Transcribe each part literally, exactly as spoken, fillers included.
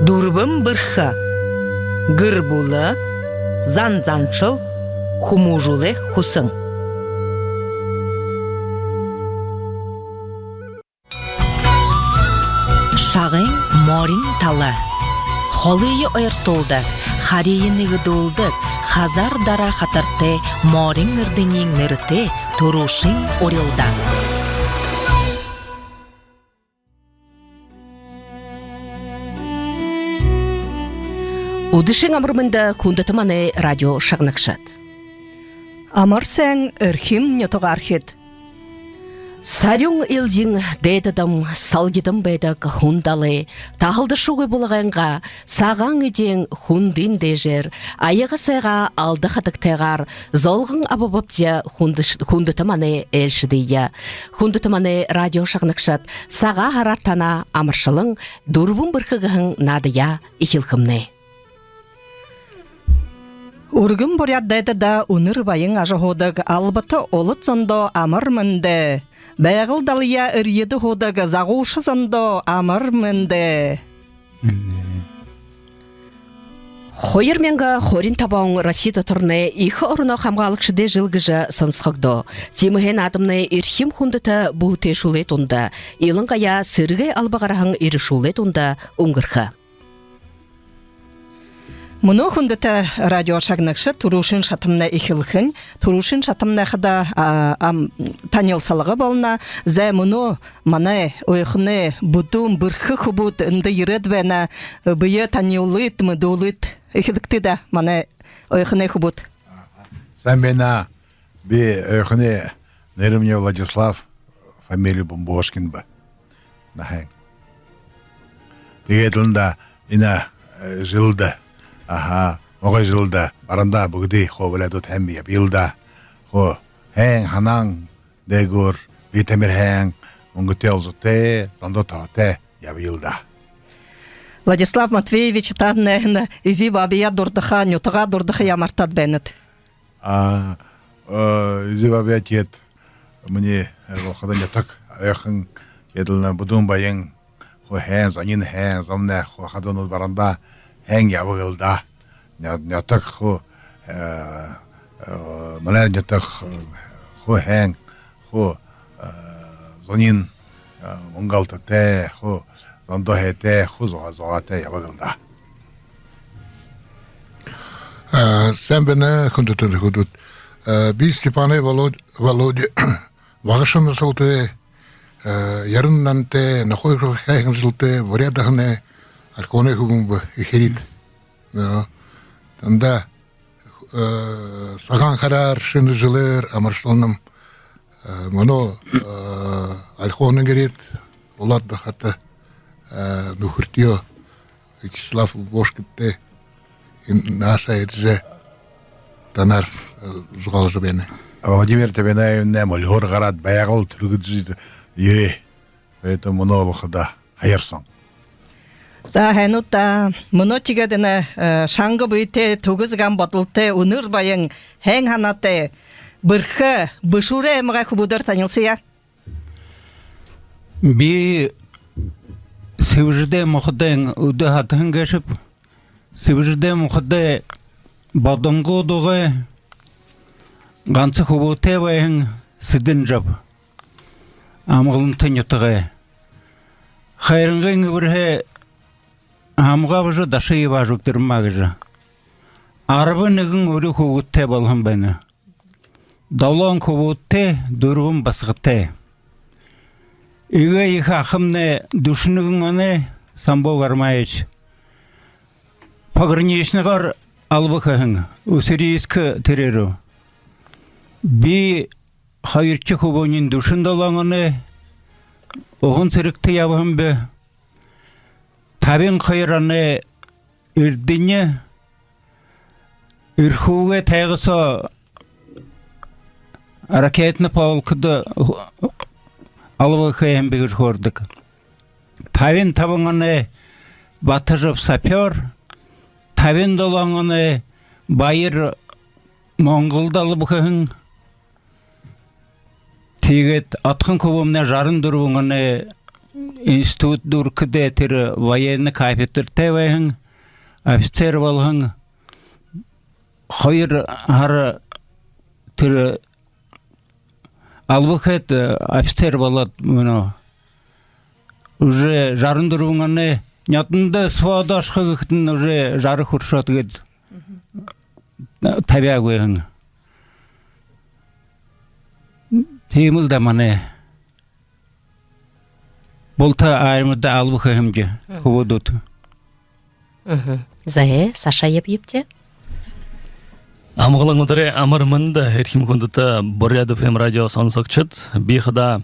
Дүрбэн бэрхэ: гэр бүлэ, зан заншал, хүмүүжүүлэй хүсэн. Шагай морин тала. Холые ойртуулдаг, харые нэгэдүүлдэг, хазаар дараа хатартай морин эрдэниин нэрэтэй түрүүшын урилдаан. Үдэшын амар мэндэ, хүндэтэ манай радио шагнагшад! Амар сайн, эрхим нютагаархид! Сарюун элдин дээдэдэм салгидан байдаг Һүндалай таһалдашагүй булагайнгаа сагаан эдеэн Һүндын дээжээр аяга сайгаа алда хадагтайгаар золгон абабабди, хүндэш-, хүндэтэ манай ээлшэдые. Хүндэтэ манай радио шагнагшад, Сагаан һараар танаа амаршалан, «Дүрбэн бэрхэ» гэһэн наадаяа эхилхэмнай. Үргэн буряад дайдада үнэр баян ажаһуудаг албата улад зондоо амар мэндэ! Байгал далаяа эрьедэ һуудаг загууша зондоо амар мэндэ! Мэндэ. Хоёр мянга хорин табан он Росси доторнай Эхэ ороноо хамгаалагшадай жэл гэжэ соносхогдоо. Тиимэһээ наадамнай эрхим хүндэтэ бүһэтэйшүүлэй дунда, илангаяа сэрэгэй алба гараһан эрэшүүлэй дунда үнгэрхэ. Мүнөө, хүндэтэ радио шагнагшад, түрүүшын шатамнай эхилхэнь. Түрүүшын шатамнай хадаа, а, ам, танилсалга болоно. Зай, мүнөө манай ойхоной бүдүүн бэрхэ хүбүүд эндэ ерээд байна. Бэеэ танилуулыт, мэдүүлыт. Эхилэгты даа, манай ойхоной хүбүүд. Сайн байна. Би ойхоной, нэрэмни Владислав, фамили Бумбошкин бэ. Наһан. Тиигээд лэ эндэ энэ, э, жэлдэ, аха, Могой жэлдэ барандаа бүгэдэ хуу буряадууд һайн ябаял даа. Хуу һайн һанаан дээгүүр, би тамирһан, мүнгэтэй, олзотой, зондоо тоотой ябаял даа. Владислав Матвеевич, та, наверно, эжы баабаяа дурдаха, нютагаа дурдаха, ямар таад байнат? А, э, эжы баабаяа тиигээд минии, э, болоходо, нютаг ойхон, тиигээд лэ бүдүүн баян, хуу һайн, зониинь һайн, зомнай хуу хадуунууд барандаа һайн ябаг лэ даа. Ню-, нютаг хуу, э, э, манай нютаг хуу һайн, хуу, э, зониинь, э, мүнгэ алтатай, хуу зондоо һайтай, хуу зугаа-, зугаатай ябаг лэ даа. А, сайн байна, хүндэтэ нүхэд. А, би Степанай Володь-, Володя, багаша наһалтай, а, яран наһатай, нохой һайхан жэлтэй, буряад һанаа, Ольхоной хүбүүмби, эхирид. Но, танда, э, Сагаан һараар, шэнэ жэлээр амаршалнам. Э, мүнөө, э, Ольхоной гэртэ, Улаан-Үдэ хото, э, нүхэртэеэ, Вячеслав Бошкинтэй, эн-, наашаа ерэжэ, танаар, э, зугаалжа байна. Владимир Табинаевнай мүльһөөр гараад, Байгал түргэжэ ерээ. Поэтому мүнөө болоходо һаяр һэн. За, һайнууд даа, мүнөө тиигээд энэ, э, шанга бэетэй, түгэс ган бодолтой, үнэр баян, һайн һанаатай, бэрхэ Бэшүүрэй аймагай хүбүүдээр танилсая. Би Сэбэржэдэй муухай, Үдэ һадаһан гээшэб. Сэбэржэдэй муухай, бодонгууд угай, ганса хүбүүтэй байһан Сэдэнжаб. Амгаланта нютагай. Хайрангын эбэрһээ һамга абажа, дашые абажа үгтэрмэ гэжэ. Арбан нэгэн үри хүүгэдтэй болоһон байна. Долоон хүбүүдтэй, дүрбэн басагатай. Эгээ ехэ ахамнай дүшэн нэгэн оной, Самбуу Гармаевич, пограничнигоор алба хэһэн, Уссурийск тэрэ руу. Би хоёрдохи хүбүүниинь дүшэн долоон оной, уһан сэрэгтэ ябаһан би. Табин хоёр оной эрдэни Эрхүүгэй тайга соо ракетна полкодо алба хэһэн би гэжэ хөөрэдэг. Табин табан оной Батожаб сапёр, табин долоон оной Баяр Монголдо алба хэһэн. Тиигээд отхон хүбүүмнай жаран дүрбэн оной институт дүүргэхэдээ тэрэ военный кафедртай байһан, офицер болоһон. Хоёр һара тэрэ алба хээд, э, офицер болоод, мүнөө уже жаран дүрбэн оной нёдондо СВО-до ошохо гэхэдэнь уже жаран хүршөөд гээд, э, табяагүй һэн. Тиимэл даа манай булта армида алба хэһэмди. Мгм. Хүбүүдүүд. Мгм. Зай, саашаа ябая бшуу даа. Амгалан үдэрэй амар мэндэ, эрхим хүндэтэ Буряад ФМ радио соносогшод. Би хадаа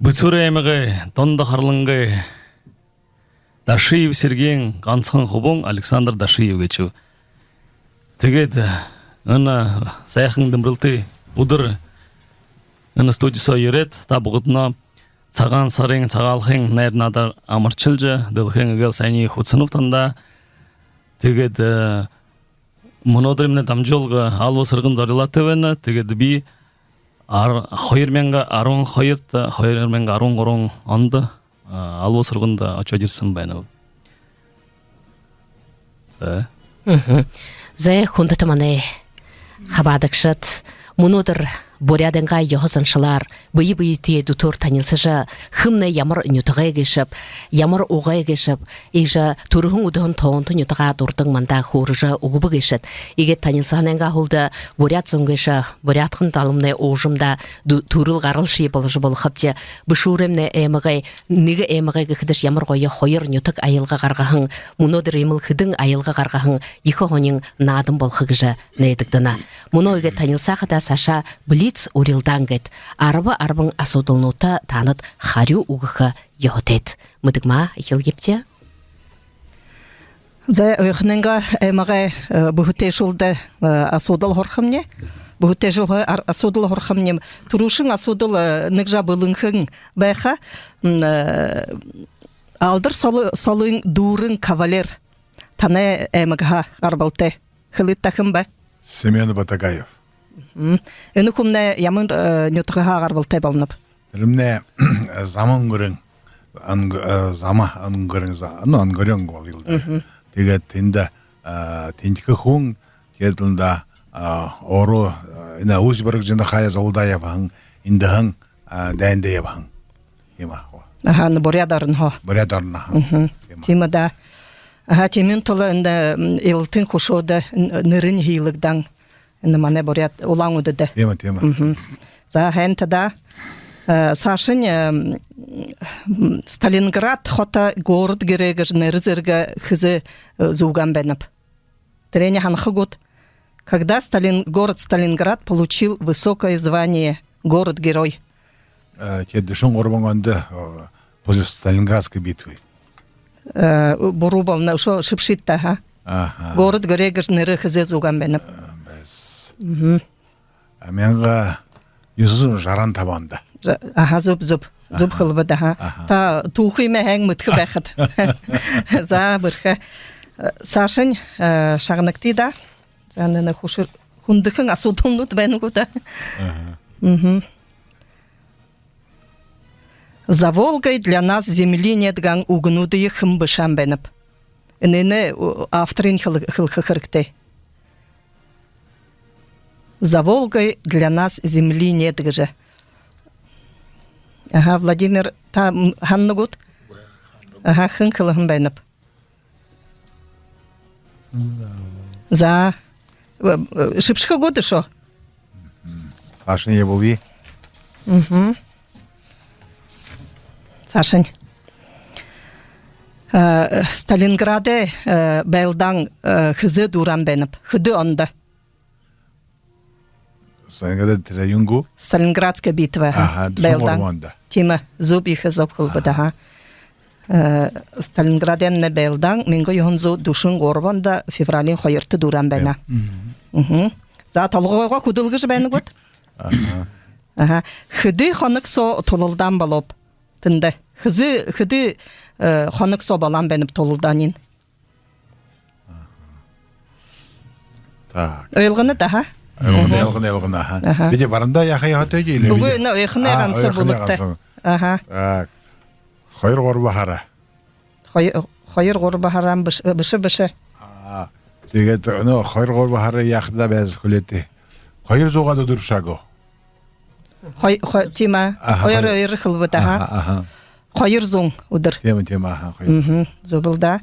Бэшүүрэй аймагай Дунда Харлангай Дашиев Сергеин гансахан хүбүүн Александр Дашиев гээшэб. Тиигээд, э, энэ һайхан дэмбэрэлтэй үдэр энэ студи соо ерээд, та бүгэдэниие Сагаан һарын Сагаалганай найр наадаар амаршалжа, дэлхэйн эгээл һайниие хүсэнэб танда. Тиигээд, э, мүнөөдэрэймнай дамжуулга алба сэргэн зорюулаатай байна. Тиигээд би ар-, хоёр мянга арбан хоёрто, хоёр мянга арбан гурбан ондо, а, алба сэргэндэ ошоод ерэһэн байнаб. Зай. Мгм. Зай, хүндэтэ манай хабаадагшад, мүнөөдэр буряадайнгаа ёһо заншалаар, бэе бэетэеэ дүтөөр танилсажа, хэмнай ямар нютагай гээшэб, ямар угай гээшэб, иигэжэ түрэһэн үдэһэн тоонто нютагаа дурдан манда хөөрэжэ үгэбэ гээшэт. Иигээд танилсаһанайнгаа һүүлдэ буряад зон гээшэ буряадхан даламнай уужамда дү-, түрэл гаралшье боложо болохобди. Бэшүүрэй аймагай, нэгэ аймагай гэхэдэшье ямар гоё, хоёр нютаг аялга гаргаһан, мүнөөдэр иимэл хэдэн аялга гаргаһан, ехэ һонин наадан болохо гэжэ найдагдана. Мүнөө иигээд танилсаа хадаа саашаа блиц урилдаан гээд, арба-арбан асуудалнуудта таанад харюу үгэхэ ёһотойт. Мэдэгма, эхилгэбди. Зай, Ойхоной аймагай, э, бүһэтэйшүүлдэ, э, асуудал һурахамни. Бүһэтэйшүүлһээ ар-, асуудал һурахамни. Түрүүшын асуудал, э, нэгэ жаа бэлэнхэн байха. М, э, алдар соло-, солын дүүрэн кавалер танай аймагһаа гарбалтай. Хэлыт, хэн бэ? Семён Батагаев. Мгм. Энэ хүмнай ямар, э, нютагһаа гарбалтай болоноб? Тэрэмнай Зама үнгэрэн, Онг-, э, Зама үнгэрэн, За-, ну, Онгорён болёл даа. Мгм. Тиигээд тэндэ, э, тэндэхи хүн, тиигээд лэ даа, э, ороо, э, энэ Усть-Баргажанһаа золдоо ябаһан, эндэһээн, э, дайнда ябаһан. Тиимэ аха. Аха, ну, Буряад оронһоо. Буряад оронһоо. Мгм. Тиимэ. Тиимэ даа. Аха, тиимын тула эндэ, м, илалтын хүшөөдэ н-, нэрэнь һиилэгдэһэн. Энэ манай Буряад Улаан-Үдэдэ. Тиимэ, тиимэ. Мгм. За, һайн даа. Э, саашань, э, м, Сталинград хото город-герой гэжэ нэрэ зэргэ хэзээ, э, зүүгээн байнаб? Тэрэнээ һанаха гүт? Когда Сталин-, город Сталинград получил высокое звание город-герой? Э, тиигээд дүшэн гурбан ондо, э, после Сталинградской битвы. Э, буруу болоно, үшөө шэбшыт даа, аха. Аха. Город-герой гэжэ нэрэ хэзээ зүүгээн байнаб? Э, бэс. Мгм. А, мянга юһэн зуун жаран табан ондо. Жа-, аха, зүб, зүб. Зүб, аха, хэлэбэт, аха. Аха. Та түүхыемнай һайн мэдэхэ байхат. За, бэрхэ. Э, саашань, э, шагнагты даа. За, нэнэ хүшэр-, хүндэхэн асуудалнууд байна гү даа. Аха. Мгм. «За Волгой для нас земли нет» гэһэн үгэнүүдые хэн бэшэһэн байнаб? Энэнь, э, авторынь хэл-, хэлэхэ хэрэгтэй. «За Волгой для нас земли нет» гэжэ. Аха, Владимир, та, м, һанана гүт? Аха, хэн хэлэһэн байнаб? За. Э, э, шэбшэхэ гүт үшөө? Саашань ябуулая. Мгм. Саашань. Э, Сталинградай, э, байлдаан, э, хэзээ дүүрээн байнаб? Хэды ондо? Сталинград тэрэ юун гү? Сталинградская битва, аха. Аха, дүшэн гурбан ондо. Тиимэ, зүб, ехэ зүб хэлэбэт, аха. Аха. Э, Сталинградаймнай байлдаан мянга юһэн зуун дүшэн гурбан ондо февралиин хоёрто дүүрээн байна. Мгм. Мгм. За, толгойгоо хүдэлгэжэ байна гүт? Аха. Аха. Хэды хоног соо тулалдаан болооб тэндэ? Хэзээ, хэды, э, хоног соо болоон байнаб тулалдааниинь? Так. Ойлгоно даа, аха? Ойлгоно, мгм, ойлгоно, ойлгоно, аха. Аха. Бидэ барандаа яаха ёһотойбди, или үгы, бидэ? Ну, Ойхоной, а, ганса Ойхоной бүлэгтэ. Ганса. Аха. Так. Хоёр гурба һара. Хоёр, хоёр гурба һараан бэшэ, бэшэ, бэшэ. Аа, тиигээд, нөө, хоёр гурба һара яахадаа байза, хүлеэт. Хоёр зуугаад үдэр бшаа гү? Хой-, хо-, тиимэ. Аха, хоёр, хоёр. Хоёр хэлбэт, аха. Аха, аха. Хоёр зуун үдэр. Тиимэ, тиимэ, аха, хоёр. Мгм, зүб лэ даа.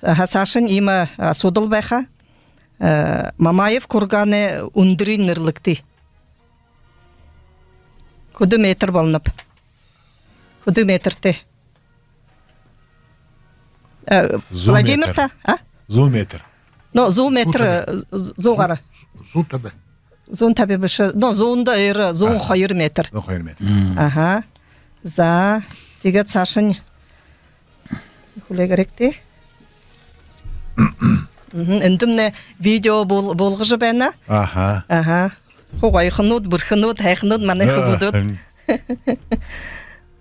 Аха, саашань иимэ асуудал байха. Э, Мамаев курганай үндэрынь нэрлэгты. Хэды метр болоноб? Хэды метртэй? Э, зуу метр. Владимир та, а? Зуу метр. Но, зуу метр, зуу табяа. Э, зуугаар. Зуу табяа. Зуун табяа бэшэ. Но, зуунда хоёр, зуун хоёр метр. Зуун хоёр метр. Мм. Аха. За, тиигээд саашань хүлеэгээрэгты. Мгм. Эндэмнай видео бол-, болгожо байна. Аха. Аха. Хуу гоёхонууд, бэрхэнүүд, һайханууд манай хүбүүд.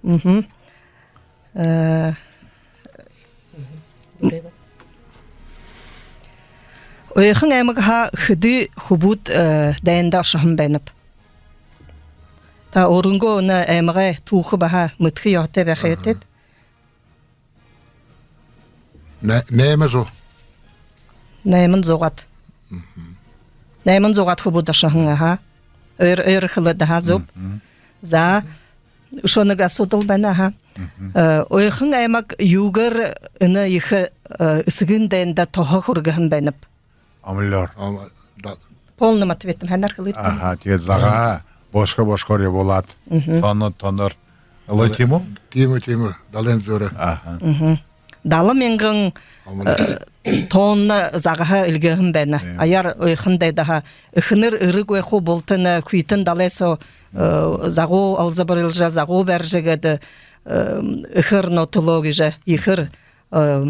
Мгм. Э, Ойхон аймагһаа хэды хүбүүд, э, дайнда ошоһон байнаб? Та өөрынгөө энэ аймагай түүхэ баһа мэдэхэ ёһотой байха ёһотой. Нэ-, найман зуу. Найман зуугаад. Мгм. Найман зуугаад хүбүүд ошоһон, аха. Ойр-, ойр хэлээд, аха, зүб. Мгм. За, үшөө нэгэ асуудал байна, аха. Мгм. Э, Ойхон аймаг юугээр энэ ехэ, э, Эсэгын дайнда туһа хүргэһэн байнаб? Омолёор. Ом-, да. Полным ответом һанаар хэлыт. Аха, тиигээд загаһаа бошхо бошхоор ябуулаад. Мгм. Тонноор, тонноор. Олоо, тиимэ гү? Тиимэ, тиимэ. Далайн зөөреэ. Аха. Мгм. Далан мянган, э, тонно загаһа эльгээһэн байна. Тиимэ. Аяар Ойхон дайдаһаа. Эхэнэр эрэг байха гү, бултань хүйтэн далай соо, э, загуу олзоборилжо, загуу барижа гээд, э, эхэр нотолоо гэжэ, эхэр, э,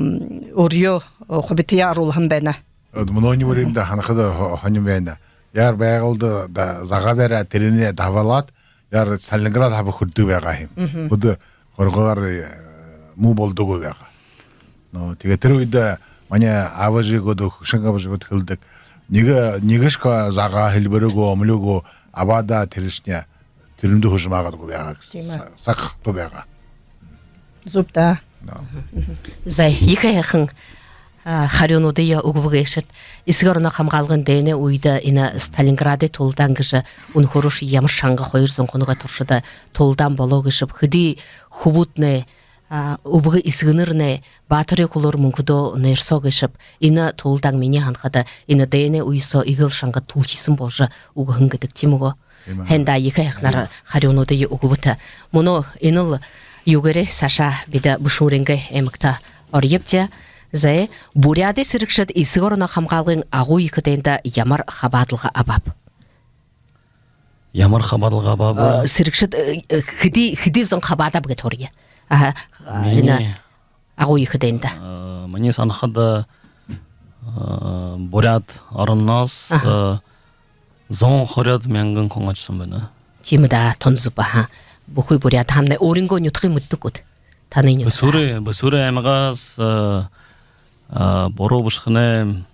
өөрынгөө, э, хубитаяа оруулһан байна. Вот, мүнөөнэй үреэмдэ һанахада һо-, һонин байна. Яар Байгалда да загаа бариад, тэрэнээ дабалаад, яар Сталинград хаба хүрдэг байгаа юм. Мгм. Хүдөө хоргоор, э, муу болдоггүй байгаа. Но, тиигээд тэрэ үедэ манай аба эжыгүүд, хүгшэн аба эжыгүүд хэлдэг. Нэгэ, нэгэшье загаа хэлбэригөө, омолигоо абаад, тэрэшни тэрэмдэ хүжэмаагадгүй байгаа. Тиимэ. Са-, саг хатуу байгаа. Зүб даа. Но. За, ехэ һайхан, а, харюунуудые үгэбэ гээшэт. Эсэгэ ороноо хамгаалгын дайнай үедэ энэ Сталинградай тулалдаан гэжэ үнэхөөрөөшье ямар шанга хоёр зуун хоногой туршада тулалдаан болоо гээшэб, хэды хүбүүднай, а, үбгэ эсэгэнэрнай баатар үхэлөөр мүнхэдөө нойрсоо гээшэб. Энэ тулалдаан минии һанахада энэ дайнай үе соо эгээл шанга түлхисэн болжо үгэһэн гэдэг, тиимэ гү? Тиимэ. Һайн даа, ехэ һайханаар харюунуудые үгэбэт. Мүнөө энэл юугээрээ саашаа бидэ Бэшүүрэйнгээ аймагта ороёбди. За, буряадай сэрэгшэд Эсэгэ ороноо хамгаалгын Агуу Ехэ дайнда ямар хабаадалга абааб? Ямар хабаадалга абааб? Э, сэрэгшэд, э, э, хэды, хэды зон хабаадааб гээд һурая. Аха, э, энэ Агуу Ехэ дайнда. Э, минии һанахада, э, Буряад оронһоо, аха, э, зуун хорёод мянган хүн ошоһон байна. Тиимэ даа, тон зүб, аха. Бүхы буряад һаамнай. Өөрынгөө нютагые мэдэдэг гүт? Танай нютаг. Бэшүүрэй, Бэшүүрэй аймагһаа, э, э, буруу бэшэхэнэ,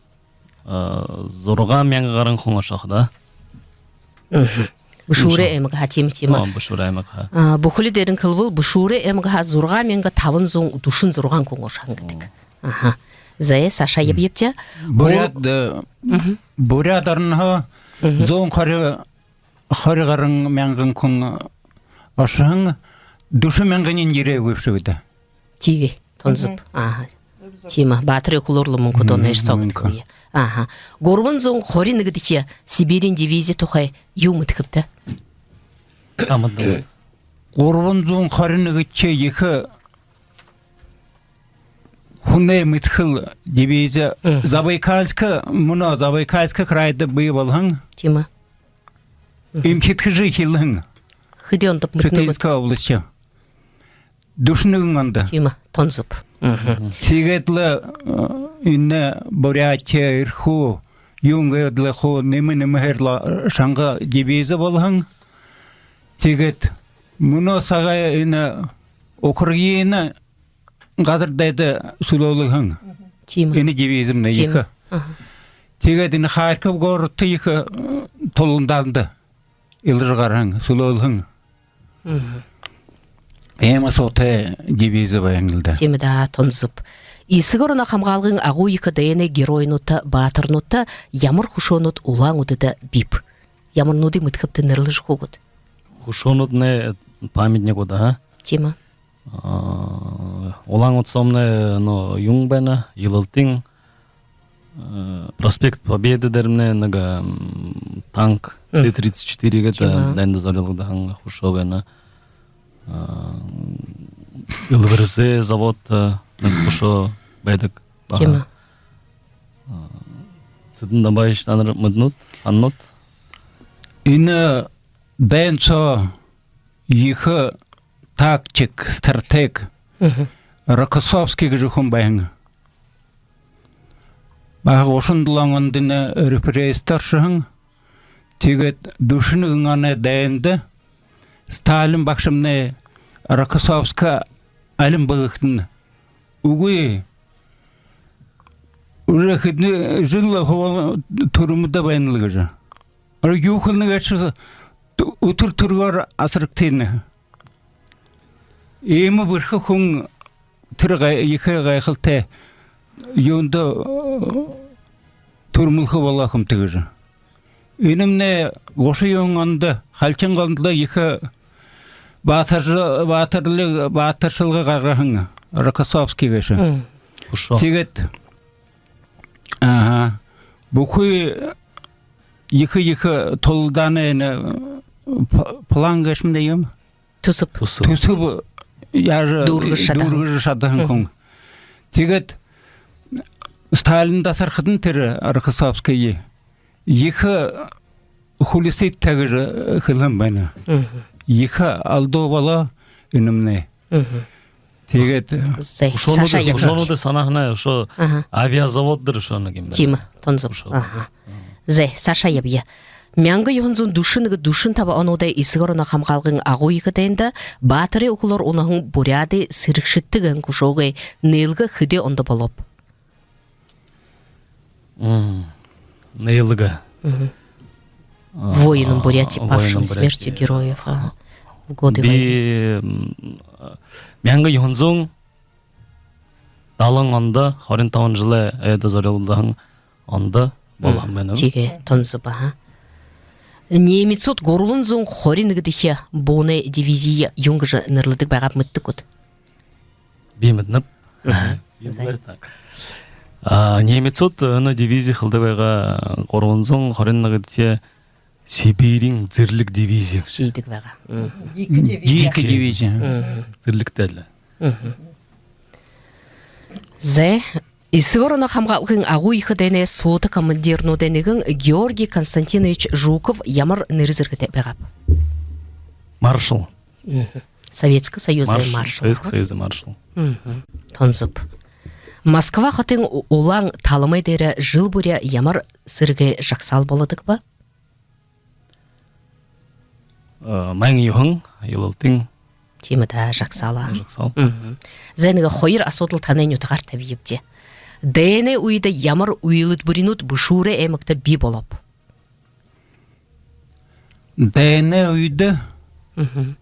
э, зургаан мянга гаран хүн ошоо ха даа. Мгм. Бэшүүрэй аймагһаа, тиимэ, тиимэ. Оо, Бэшүүрэй аймагһаа. А, бүхэлдэ дээрэнь хэлэбэл, Бэшүүрэй аймагһаа зургаан мянга табан зуун дүшэн зургаан хүн ошоһон гэдэг. Аха. За, саашаа ябая, ябая. Буряад, э, мгм, Буряад оронһоо, мгм, зуун хори, хори гаран мянган хүн ошоһон, дүшэн мянганынь ерээгүй бшуу даа. Тиигээ, тон зүб. Мгм. Аха. Зүб, зүб. Тиимэ, баатар үхэлөөр лэ мүнхэдөө нойрсоо гэдэг. Мгм. Аха. Гурбан зуун хори нэгэдэхи Сибириин дивизи тухай юу мэдэхэбта? Амадгүй. Гурбан зуун хори нэгэдэхи ехэ хүнэй мэдэхэл дивизи. Мгм. Забайкальска, мүнөө Забайкальска крайда бии болоһон. Тиимэ. Мгм. Эмхидхэжэ эхилһэн. Хэды ондоб мэдэнэ гүт? Читинская область. Дүшэн нэгэн ондо. Тиимэ, тон зүб. Мгм. Тиигээд лэ, э, энэ Бурятия, Эрхүү, юун гээд лэ хуу нэмэ нэмэһээр лэ шанга дивизи болоһон. Тиигээд мүнөө сагай энэ Украина газар дайда сүлөөлһэн. Тиимэ. Энэ дивизимнай ехэ. Аха. Тиигээд энэ Харьков городто ехэ, э, тулалдаанда илажа гараһан, сүлөөлһэн. Мгм. Иимэ суутай дивиз байнал даа. Тиимэ даа, тон зүб. Эсэгэ ороноо хамгаалгын Агуу Ехэ дайнай геройнуудта, баатарнуудта ямар хүшөөнүүд Улаан-Үдэдэ бииб? Ямарнуудые мэдэхэбта, нэрлэжэ үгыт. Хүшөөнүүднай памятнигууд, аа? Тиимэ. А, Улаан-Үдэ соомнай, но, юун байна, Илалтын, э, проспект Победы дээрэмнай нэгэ, м, танк Т тридцать четыре гээд, тиимэ, дайнда зорюулагдаһан хүшөө байна. А, Эльбэрзэй завод, э, нэгэ хүшөө байдаг баһа. Тиимэ. А, Цэдэн Дамбаевич, танар мэдэнэт, һананат? Энэ дайн соо ехэ тактик, стратег Рокоссовский гэжэ хүн байһан. Баһа гушан долоон ондо энэ репрессидэ оршоһон. Тиигээд дүшэн нэгэн оной дайнда Сталин багшамнай Рокоссовскиие алин бэ гэхэдэнь, үгы, уже хэдэн жэл хуу түрмэдэ байнал гэжэ. Арай юу хэлэнэ гээшэб, үтэр түргөөр асарагты. Иимэ бэрхэ хүн тэрэ гай-, ехэ гайхалтай юундэ, э, түрмэлхэ болоо юм гэжэ. Энэмнай гушан юһэн ондо Халхин голдо ехэ баатаржа-, баатарлиг-, баатаршалга гаргаһан Рокоссовский гээшэ. Хүшөө. Тиигээд, аха, бүхы ехэ-ехэ тулалдаанай энэ п-, план гээшэмнай юм. Түсэб. Түсэб. Түсэб яажа дүүргэжэ шадаһан. Дүүргэжэ шадаһан хүн. Тиигээд Сталин дасархадань тэрэ Рокоссовскиие ехэ хүлисыт гэжэ хэлэһэн байна. Ехэ алдуу болоо энэмнай. Тиигээд зэ, хүшөөнүүдые, саашаа ябая. Хүшөөнүүдые һанахадань, үшөө, аха, авиазавод дээрэ үшөө нэгэ юм байна. Тиимэ, тон зүб. Хүшөө. Аха. Зэ, саашаа ябая. Мянга юһэн зуун дүшэн нэгэ, дүшэн табан онуудай Эсэгэ ороноо хамгаалгын Агуу Ехэ дайнда баатарай үхэлөөр унаһан буряадай сэрэгшэдтэ гэһэн хүшөөгэй нээлгэ хэды ондо болооб? М, нээлгэ. Мгм. А, «Воинам Бурятии», а, «Павшим смертью героев», а, в годы войны. Би, м, мянга юһэн зуун далан ондо, хорин табан жэлэй ойдо зорюулагдаһан ондо болоһон байна. Тиигээ, тон зүб, аха. Немецүүд гурбан зуун хорин нэгэдэхи буунай дивизиие юун гэжэ нэрлэдэг байгааб, мэдэдэг гүт? Би мэдэнэб. Мгм. Юугээр так. А, немецүүд энэ дивизи хэлэдэг байгаа гурбан зуун хорин нэгэдэхи Сибириин зэрлиг дивизи гэжэ. Шиидэг байгаа. Мгм. Дикая дивизия. Дикая дивизия. Мгм. Зэрлигтэй лэ. Мгм. Зэ, Эсэгэ ороноо хамгаалгын Агуу Ехэ дайнай суута командирнуудай нэгэн Георгий Константинович Жуков ямар нэрэ зэргэтэй байгааб? Маршал. Мгм. Советскэ Союзай маршал. Маршал. Советскэ Союзай маршал. Мгм. Тон зүб. Москва хотын у-, улаан талмай дээрэ жэл бүри ямар сэрэгэй жагсаал болодог бэ? Э, майн юһэн, Илалтын. Тиимэ даа, жагсаал. Жагсаал. Мгм. Зэ, нэгэ хоёр асуудал танай нютагаар табиябди. Дайнай үедэ ямар үйлэдбэринүүд Бэшүүрэй аймагта бии болооб? Дайнай үедэ, мгм,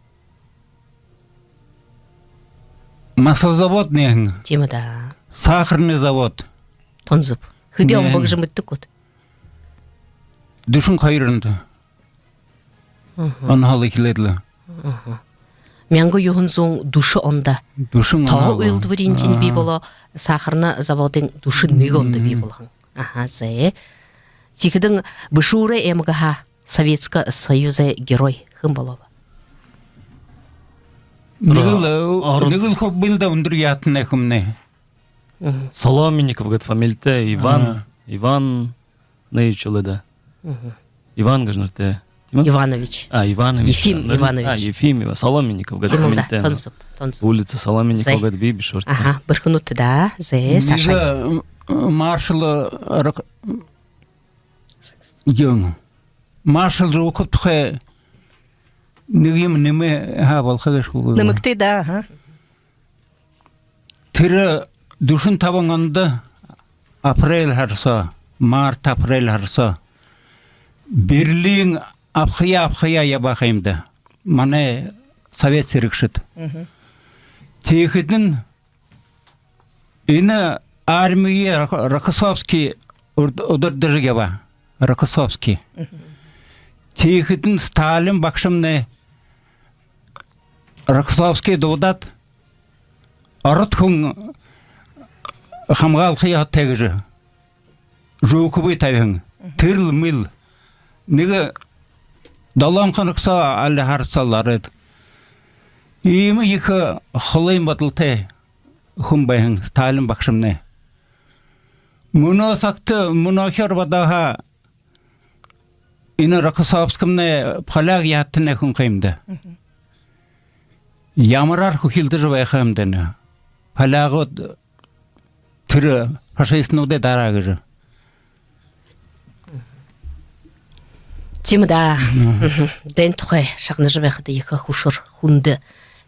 маслозавод нээһэн. Тиимэ даа. Сахарный завод. Тон зүб. Хэды он бэ гэжэ мэдэдэг гүт? Дүшэн хоёр ондо. Мгм. Онһоол эхилээд лэ. Мгм. Мянга юһэн зуун дүшэн ондо. Дүшэн ондо. Тоһо үйлэдбэриинь бии болоо, сахарна заводынь дүшэн нэгэ ондо бии болоһон. Аха, зэ. Тиихэдэнь Бэшүүрэй аймагһаа Советскэ Союзай герой хэн болооб? Нэгэл, э, нэгэл хубилда үндэр яһатанай хүмнай. Мгм. Соломенников гээд фамилитай Иван, Иван Наевич лэ даа. Мгм. Иван гэжэ нэрэтэй. Тиимэ? Иванович. А, Иванович. Ефим Иванович. А, Ефим Ива-, Соломенников гээд фамилитай. Тиимэ даа, тон зүб, тон зүб. Улица Соломенникова гээд бии Бэшүүртэ. Аха, бэрхэнүүд даа. Зэ, саашаа. Нэгэ, м, маршал, э, рок-, юун. Маршал Жуков тухай нэгэ юумэ нэмээ һаа болохо гээшэ гү? Нэмэгты даа, аха. Тэрэ дүшэн табан ондо апрель һара соо, март, апрель һара соо Берлин абахаяа, абахаяа ябаха юм даа манай совет сэрэгшэд. Мгм. Тиихэдэнь энэ армиие Рок-, Рокоссовский уд-, удирдажа ябаа. Рокоссовский. Тиихэдэнь Сталин багшамнай Рокоссовский дуудаад, ород хүн хамгаалха ёһотой гэжэ Жуковые табиһан. Тэрэл мэл. Нэгэ долоон хоног соо али һара соол ороод. Иимэ ехэ холын бодолтой хүн байһан Сталин багшамнай. Мүнөө сагта, мүнөөхиеэр бодоо һаа, энэ Рокоссовскимнай поляк яһатанай хүн ха юм даа. Ямараар хүхилдэжэ байха юм даа энэ. Полягууд тэрэ фашистнуудай дараа гэжэ. Тиимэ даа. Дайн тухай шагнажа байхада ехэ хүшэр, хүндэ.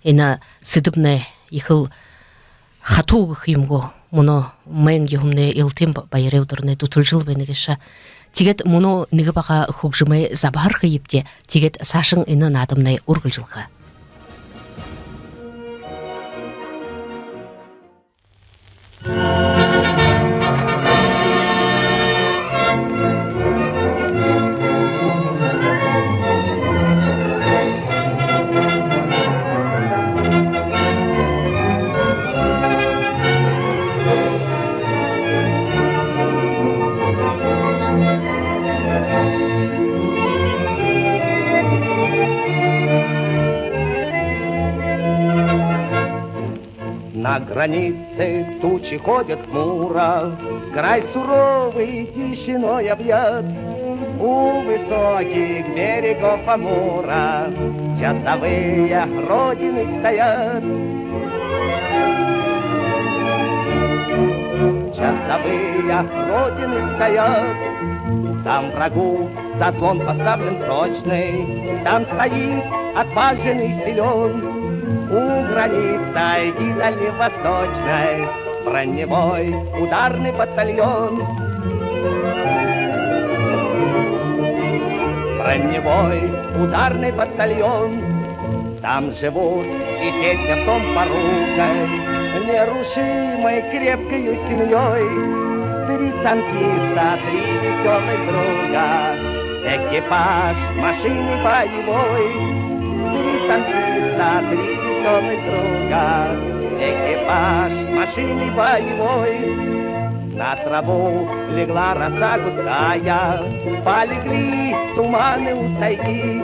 Энэ сэдэбнай ехэл хатуу гэхэ юм гү, мүнөө майн юумэнэй, Ялтын ба-, баярай үдэрнай дүтэлжэл байна гээшэ. Тиигээд мүнөө нэгэ бага хүгжэмэй забһар хэебди, тиигээд саашань энэ наадамнай үргэлжэлхэ. На границе тучи ходят хмуро, край суровый тишиной объят. У высоких берегов Амура часовые Родины стоят. Часовые Родины стоят. Там врагу заслон поставлен прочный, там стоит отважен и силён. У границ тайги дальневосточной броневой ударный батальон. Броневой ударный батальон. Там живут и песня в том порука нерушимой крепкою семьёй. Три танкиста, три весёлых друга, экипаж машины боевой. Три танкиста, три весёлых друга, экипаж машины боевой. На траву легла роса густая, полегли туманы у тайги.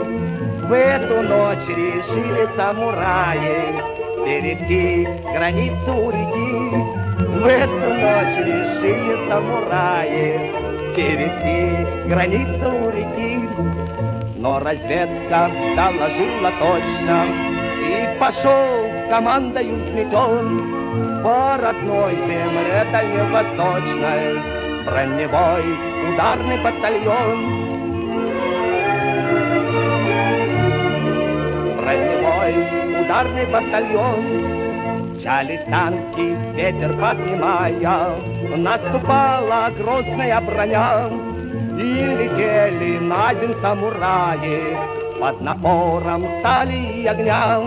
В эту ночь решили самураи перейти границу у реки. В эту ночь решили самураи перейти границу у реки. Но разведка доложила точно, и пошёл командою взметён по родной земле дальневосточной броневой ударный батальон. Броневой ударный батальон. Мчались танки, ветер поднимая, наступала грозная броня. И летели на земь самураи под напором стали и огня.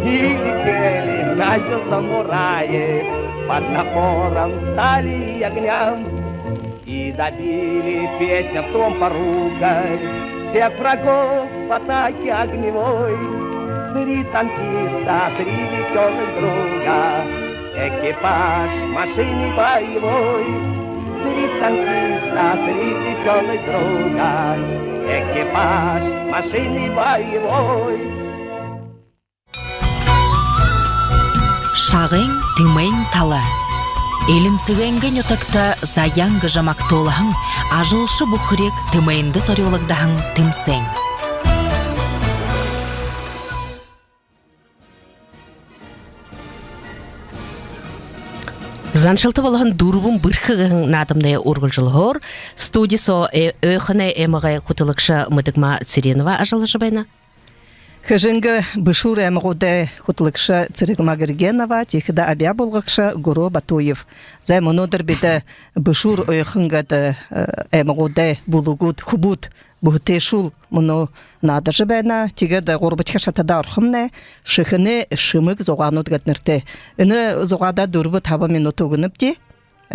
И летели на земь самураи под напором стали и огня. И добили, песня в том порука, всех врагов в атаке огневой. Три танкиста, три весёлых друга, экипаж машины боевой. Три танкиста, три весёлых друга, экипаж машины боевой. Шагай Тэмээн тала. Элинсэгэй нютагта Заяан гэжэ магтуулһан ажалша бүхэриг тэмээндэ сорюулагдаһан тэмсээн. Заншалта болоһон «Дүрбэн бэрхэ» гэһэн наадамнай үргэлжэлһөөр. Студи соо э-, Ойхоной аймагай хүтэлэгшэ Мэдэгма Цыренова ажаллажа байна. Хэжэнгэ, Бэшүүр аймагуудай хүтэлэгшэ Цырегма Гергенова, тиихэдэ абяа болгогшо Гүрөө Батуев. Зай, мүнөөдэр бидэ Бэшүүр, Ойхон гээд, э, аймагуудай бүлэгүүд, хүбүүд бүһэтэйшүүл мүнөө наадажа байна. Тиигээд гурбадахи шатада орохомнай, «Шэхэнэй шэмэг зугаанууд» гээд нэрэтэй. Энэ зугаада дүрбэ-таба минута үгэнэбди,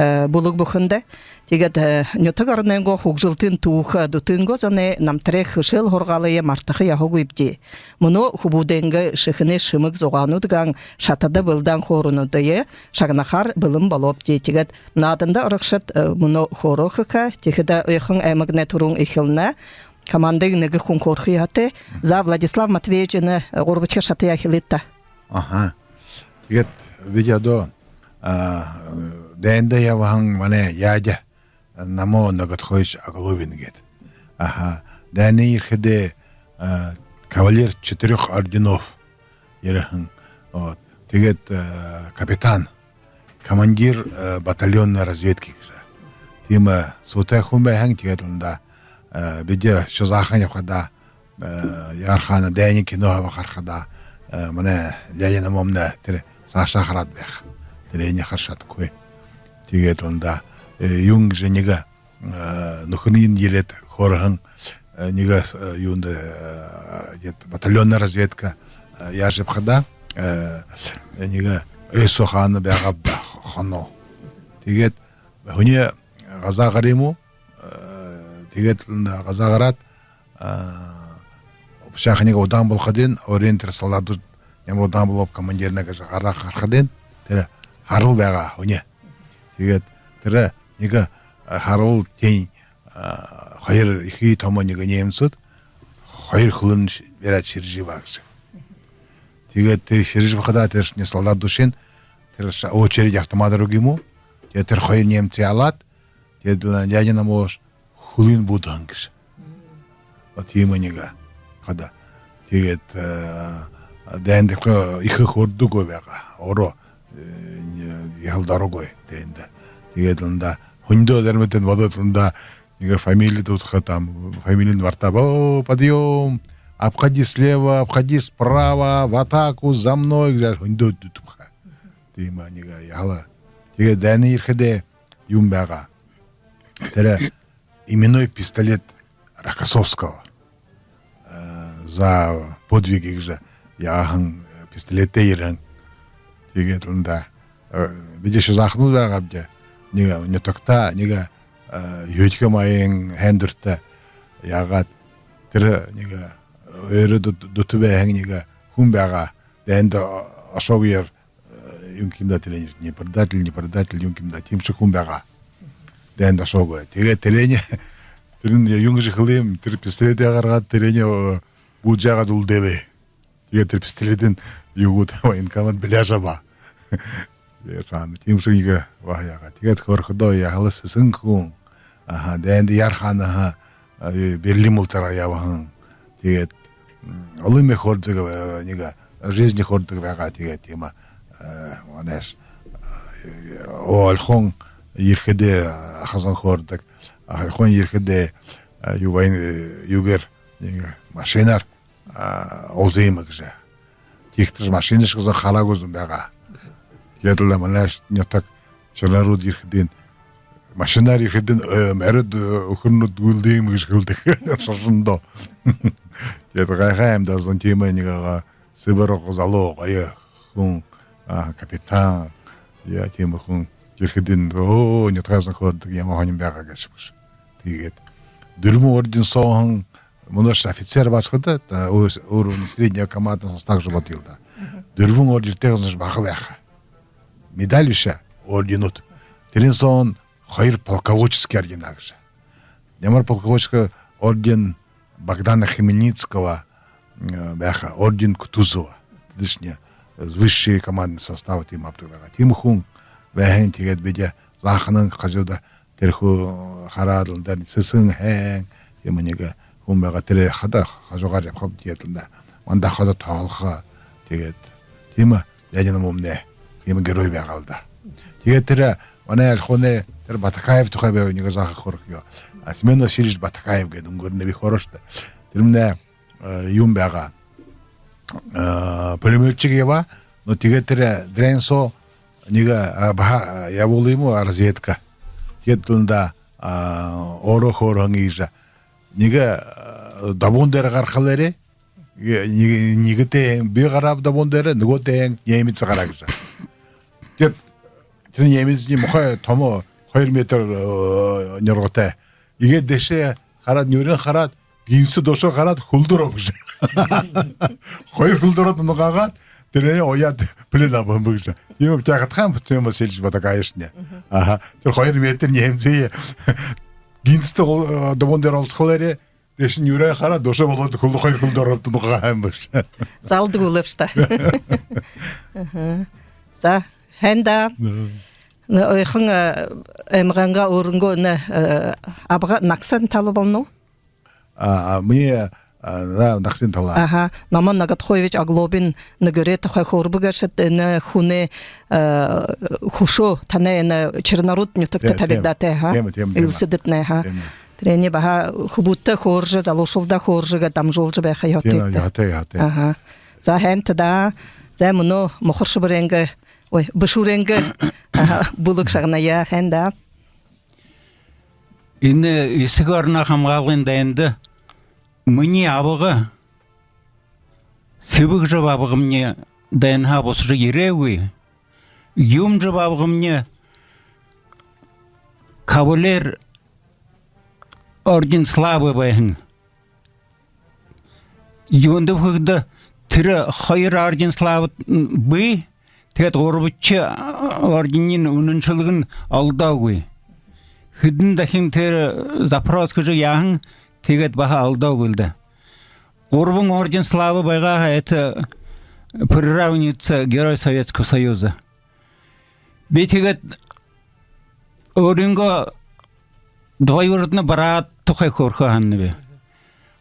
э, бүлэг бүхэндэ. Тиигээд, э, нютаг оронойнгоо хүгжэлтын түүхэ, дүтынгөө зоной намтарай хэшээл һургаалые мартаха ёһогүйбди. Мүнөө хүбүүдэйнгээ «Шэхэнэй шэмэг зугаанууд» гэһэн шатада бэлдэһэн хөөрөөнүүдые шагнахаар бэлэн болообди. Тиигээд нааданда орогшод, э, мүнөө хөөрөө хэхэ. Тиихэдэ Ойхон аймагнай түрүүн эхилнэ. Командын нэгэ хүн хөөрэхэ ёһотой. За, Владислав Матвеевич, энэ, э, гурбадахи шатаяа эхилыт даа. Аха. Тиигээд бидэ одоо, а, дайнда ябаһан манай дядя Намо Ноготхоевич Оглобин гээд. Аха. Дайнда ерэхэдээ, а, кавалер четырёх орденов ерэһэн. Вот. Тиигээд, а, капитан, командир, а, батальонной разведки гэжэ. Тиимэ, а, суутай хүн байһан. Тиигээд лэ даа, а, бидэ шо заахан ябахадаа, э, яархана, дайнай кино хаба харахада, э, манай дядя Намомнай тэрэ саашаа хараад байха. Тэрэнээ харжа шадахагүй. Тиигээд лэ даа, э, юун гэжэ нэгэ, э, нүхэрынь ерээд хөөрэһэн, э, нэгэ, э, юундэ, э, гээд батальонной разведка, э, яажа ябахада, э, нэгэ ой соо хаана байгааб даа, хоноо. Тиигээд һүни газаа гараа юм гү, э, тиигээд лэ даа газаа гараад, а, общаахань нэгэ удаан болоходонь, өөрын тэрэ солдадууд ямар удаан болооб командирнай гэжэ гараа харахадань, тэрэ харал байгаа һүни. Тиигээд тэрэ нэгэ, а, харал тень, а, хоёр ехэ томо нэгэ немцүүд хоёр хүлөөн бариад шэржэбэ гэжэ. Тиигээд тэрэ шэржэбэ хадаа тэрэшни солдадуудшни тэрэ ша-, очередь автоматаар үгы юм гү. Тиигээд тэрэ хоёр немцые алаад, тиигээд лэ дядя Намош хүлынь буудаһан гэжэ. Вот тиимэ нэгэ хада. Тиигээд, э, дайнда ехэ хөөрэдэггүй байгаа. Ороо, э, яһала дорогүй тэрэндэ. Тиигээд лэ даа хүндэ дэрмэтэн бодоод лэ даа, нэгэ фамилия дуудахада, там, фамилиинь мартааб. О, подъём! Обходи слева, обходи справа, в атаку, за мной гэжэ хүндэ дуудахада. Тиимэ нэгэ яһала. Тиигээд дайнда ерэхэдээ юун байгаа. Тэрэ именной пистолет Рокоссовского, э, за подвиги гэжэ яаһан, э, пистолеттэй ерэһэн. Тиигээд лэ даа, э, бидэ шо заахан байгаабди. Нэгэ нютагта, нэгэ, э, юһэдэхи маягай һайндэртэ яагаад тэрэ нэгэ, э, өөрөө дут-, дута байһан нэгэ хүн байгаа. Дайнда ошоогүйгөөр, э, юун гэхэм даа, тэрэнь не предатель, не предатель, юун гэхэм даа, тиимэшье хүн байгаа. Дайнда ошоогүйгөөр. Тиигээд тэрэнээ, тэрэнь юун гэжэ хэлэб, тэрэ пистолетээ гаргаад, тэрэнээ, э, буужа яагаад үлдээбэ. Тиигээд тэрэ пистолетынь юугээд, военкомат бэлэжэ абаа. Тиигээд саана тиимэшье нэгэ баһа яагаа. Тиигээд хөөрэхэдөө яһала сэсэн хүн. Аха, дайнда яарханаһаа, а, Берлин бултараа ябаһан. Тиигээд, м, олон юумэ хөөрэдэг, э, нэгэ жизни хөөрэдэг байгаа. Тиигээд тиимэ, э, манайш, э, Ойхон ерэхэдээ ахаһан хөөрэдэг. Ойхон ерэхэдээ, э, юу, войн-, э, юугээр, нэгэ машинаар, а, уулзаа юм гэжэ. Тиихэдэ машинашье гэһэн хараагүй зон байгаа. Тиигээд лэ манайш нютаг шэнэрүүд ерэхэдэнь, машинаар ерэхэдэнь, э, морид, э, үхэрнүүд гүйлдөө юм гэжэ хэлэдэг. Сошондоо. Тиигээд гайхаа юм даа, зон тиимэ нэгэ ага, сэбэр ага, залуу, гоё хүн, а, капитан, яа, тиимэ хүн ерэхэдэнь, оо, нютагһаа хөөрэдэг, ямар һонин байгаа гээшэб гэжэ. Тиигээд дүрбэн орден сооһоо, мүнөөшье офицер басагад, та, ө-, уровень среднего командного состава гэжэ бодоё даа. Дүрбэн ордентэйһөө бага байха. Медаль бэшэ, орденууд. Тэрэнь соонь хоёр полководческий ордена гэжэ. Ямар полководческий орден Богдана Хмельницкого, э, байха, орден Кутузова. Тэдэшни, э, высший командный состав тиимэ абадаг байгаа. Тиимэ хүн байһан. Тиигээд бидэ зааханай хажууда тэрэ хүн хараад лэ даа, сэсэн һайн, тиимэ нэгэ хүн байгаа. Тэрэ хада хажуугаар ябахабди, тиигээд лэ даа манда ходо тоолохо. Тиигээд тиимэ дядя Намомнай тиимэ герой байгаа лэ даа. Тиигээд тэрэ манай Ольхоной тэрэ Батакаев тухай би нэгэ зааха хөөрөө. А, Семён Васильевич Батакаев гээд үнгэрнэ, би хөөрөөш даа. Тэрэмнай, э, юун байгаа. а, пулемётчик ябаа. Но тиигээд тэрэ дрэйн соо нэгэ, а, баһа, а, ябуулаа юм гү, разведка. Тиигээд лэ даа, а, өөрөө хөөрһэн иигэжэ. Нэгэ, а, добуун дээрэ гарахалаараа, нэгэ, нэгэ тээһээн би гарааб добуун дээрэ, нүгөө тээһээн немец гараа гэжэ. Тиигээд тэрэ немецнай муухай томо, хоёр метр, э, нюргатай. Иигээд дээшээ хараад, нюурынь хараад, гэнсэ доошоо хараад, хүл дороо гэжэ. Хоёр хүл дороо дунагаагаад, тэрэнээ уяад плен абаһан бэ гэжэ. Тиимэ битаахатхан, тиимэ сэлжэ бодо, конечно. Аха. Тэрэ хоёр метр немецые гэнсэтэ, э, добуун дээрэ уулзахалаараа, дээшэнь нюурынь хараад, доошоо болоод хүл, хоёр хүл дороо дунагааһан бэ гэжэ. Залдаг үлэбши даа. Аха. За, һайн даа. Нэ. Нэ, ойхон, э, аймагайнгаа өөрынгөө нэ, э, абга нагасай тала болоно гү? А, а, минии, а, да, нагасай тала. Аха. Номон Ноготхоевич Оглобин нэгэ гэрэй тухай хөөрбэ гээшэт, энэ хүнэй, э, хүшөө танай энэ Черноруд нютагта, э, тиимэ, табигдаатай, аха. Тиимэ, тиимэ, тиимэ. Элсэдэтнай, аха. Тиимэ. Тэрэнээ баһа хүбүүдтэ хөөрэжэ, залуушуулда хөөрэжэ, дамжуулжа байха ёһотой. Тиимэ, ёһотой, ёһотой. Аха. За, һайн даа. За, мүнөө Мухар-Шэбэрэйнгээ, ой, Бэшүүрэйнгээ, аха, бүлэг шагная, һайн даа. Энэ Эсэгэ ороноо хамгаалгын дайнда минии абга Сэбэгжаб абгамни дайнһаа бусажа ерээгүй. Юмжаб абгамни кавалер орден Славы байһан. Юундэб гэхэдэ, тэрэ хоёр орден Славы бии, тиигээд гурбадахи орденой үнэншэлгэнь олдоогүй. Хэдэн дахин тэрэ запрос хэжэ яаһан, тиигээд баһа олдоогүй лэ даа. Гурбан орден Славы байгаа һаа, это приравнивается Герой Советского Союза. Би тиигээд өөрынгөө двоюродный брат тухай хөөрэхэ һананаб.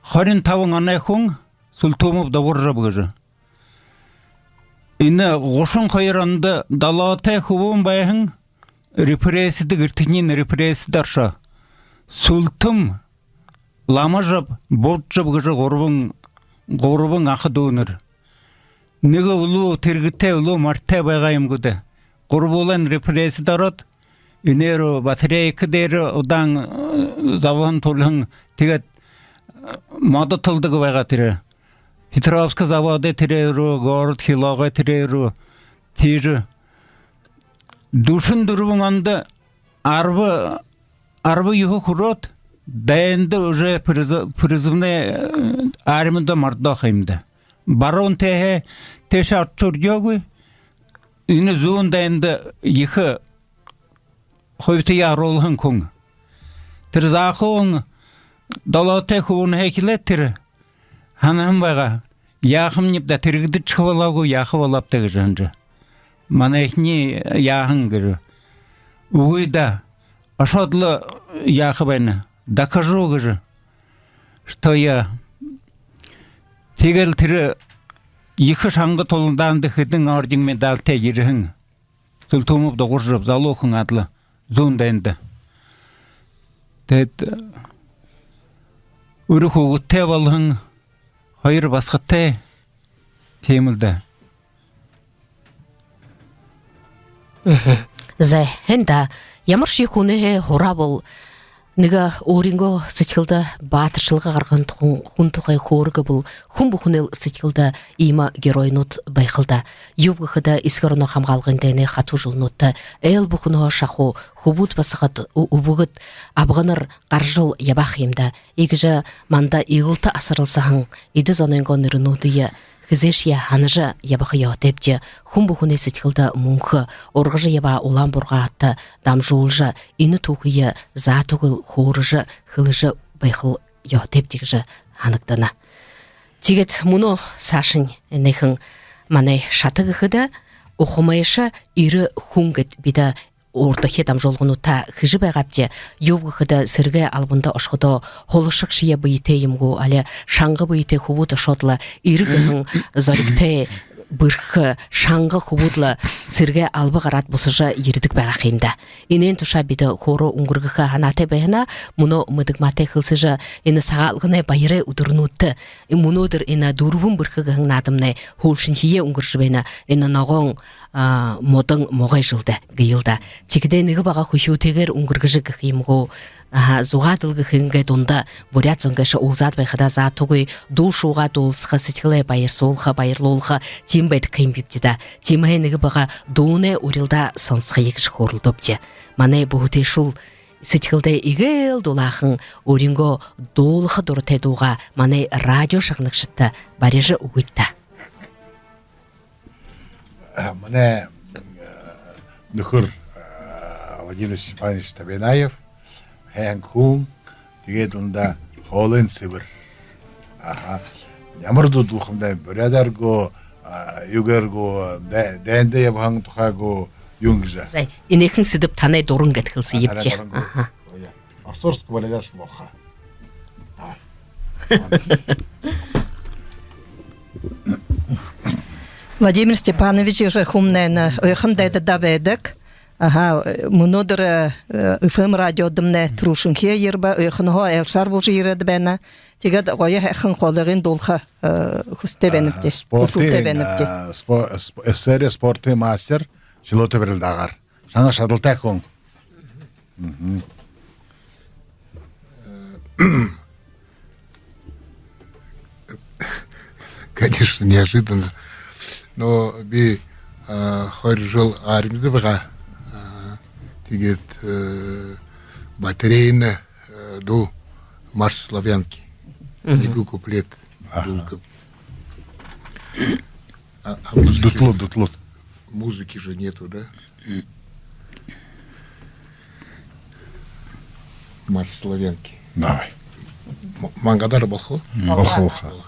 Хорин табан оной хүн, Султумов Дугаржаб гэжэ. Энэ гушан хоёр ондо долоотой хүбүүн байһан, репрессидэ, гэртэхинь репрессидэ оршоо. Султум, Ламажаб, Буджаб гэжэ гурбан, гурбан аха дүүнэр. Нэгэ үлүү тэргэтэй, үлүү морьтой байгаа юм гү даа. Гурбуулань репрессидэ ороод, энээндэ батарейка дээрэ удаан, э, зобоһон, түлһэн, тиигээд, э, модо толодог байгаа тэрэ. Петровск заводой тэрэ руу, город Хилоогой тэрэ руу. Тиижэ дүшэн дүрбэн ондо арба, арба юһэ хүрөөд, дайнда уже приз-, призывной, э, армида мордоһон юм даа. Баруун тээһээ тээшэ орожо үреэгүй. Энэ зүүн дайнда ехэ хубитаяа оруулһан хүн. Тэрэ заахаһан долоотой хүбүүнһээ эхилээд тэрэ һанаһан байгаа. Яахамниб даа, тэргэдэжэ болоогүй, яаха болооб даа гэжэ һанажа. Манайхинь яаһан гэжэ. Үгы даа, ошоод лэ яаха байна. Докажу гэжэ. Что я. Тиигээл тэрэ ехэ шанга тулаанда хэдэн орден медальтай ерэһэн. Султумов Дугаржаб, залуу хүн адли, зүүн дайнда. Тиигээд үри хүүгэдтэй болоһон, хоёр басагатай, тиимэл даа. Мгм. Зай, һайн даа. Ямаршье хүнһөө һураа бол, нэгэ өөрынгөө сэдьхэлдэ баатаршалга гаргаһан тухай, хүн тухай хөөрэг бол, хүн бүхэнэйл сэдьхэлдэ иимэ геройнууд байхал даа. Юуб гэхэдэ, Эсэгэ ороноо хамгаалгын дайнай хатуу жэлнүүдтэ айл бүхэнһөө шахуу хүбүүд, басагад, ү-, үбгэд, абганар гаражал ябаха юм даа. Иигэжэ манда илалта асаралсаһан эдэ зонойнгоо нэрэнүүдые хэзээшье һанажа ябаха ёһотойбди. Хүн бүхэнэй сэдьхэлдэ мүнхэ, ургажа ябаа улаан бургааһадта дамжуулжа, энэ түүхые заатагүй хөөрэжэ, хэлэжэ байхал ёһотойбди гэжэ һанагдана. Тиигээд мүнөө саашань энээхэн манай шата гэхэдэ, ухамайша эрэ хүн гээд бидэ урдахи дамжуулгануудта хэжэ байгаабди. Юуб гэхэдэ, сэрэгэй албанда ошоходоо, һулашагшье бэетэй юм гү, али шанга бэетэй хүбүүд ошоод лэ, эрэ гэһэн зоригтой бэрхэ, шанга хүбүүд лэ сэрэгэй алба гараад бусажа ерэдэг байгаа юм даа. Энээн тушаа бидэ хөөрөө үнгэргэхэ һанаатай байнабди. Мүнөө Мэдэгмаатай хэлсэжэ, энэ Сагаалганай баярай үдэрнүүдтэ, мүнөөдэр энэ «Дүрбэн бэрхэ» гэһэн наадамнай һүүлшынхиеэ үнгэржэ байна. Энэ ногоон, а, модон могой жэлдэ гэел даа. Тиихэдээ нэгэ бага хүхюутэйгээр үнгэргэжэ гэхэ юм гү, аха, зугаадал гэхэ юм гү, дунда буряад зон гээшэ уулзаад байхадаа заатагүй дуу шуугаад уулзаха, сэдьхэлээ баярсуулха, баярлуулха, тиимэ байдаг юм бибди даа. Тиимэһээ нэгэ бага дуунай урилдаа соносхоё гэжэ хөөрэлдөөбди. Манай бүһэтэйшүүл сэдьхэлдээ эгээл дулаахан, өөрынгөө дуулаха дуратай дуугаа манай радио шагнагшадта барижа үгыт даа. А, манай, э, нүхэр, э, Владимир Степанович Табинаев, һайн хүн, тиигээд дундаа хоолойнь сэбэр. Аха. Ямар дуу дуулахам даа, буряадаар гү, а, юугээр гү, дэ-, дайнда ябаһан тухай гү, юун гэжэ. Зай, энээхэн сэдэб танай дуран гээд хэлсэе. А, танай бибди дуран гү. Аха. Ой, орсоорско болёо даа, ши болохо. Давай. Владимир Степанович гэжэ хүмнай энэ Ойхон дайдада байдаг. Аха, мүнөөдэр, э, FM радиодомнай түрүүшынхиеэ ерэбэ, Ойхонһоо айлшаар буужа ерээд байна. Тиигээд гоё һайхан хоолойень дуулаха, э, хүсэтэй байнабди. Аха, хүсэлтэй байнабди. Спортын, а, спо-, сп-, СССР-эй спортын мастер, шүлөө табиралдаагаар. Шанга шадалтай хүн. Мгм. Конечно, неожиданно. Но би, а, хоёр жэл армида байгаа. А, тиигээд, э, батарейна, э, дуу «Марш славянки». Мгм. Нэгэ куплет. Аха. Дуулдаг. А, а музыки, дутлууд, дутлууд. Музыки же нету, да? «Марш славянки». Давай. М-, мангадаар болохо? М, болохо, болохо. Болохо.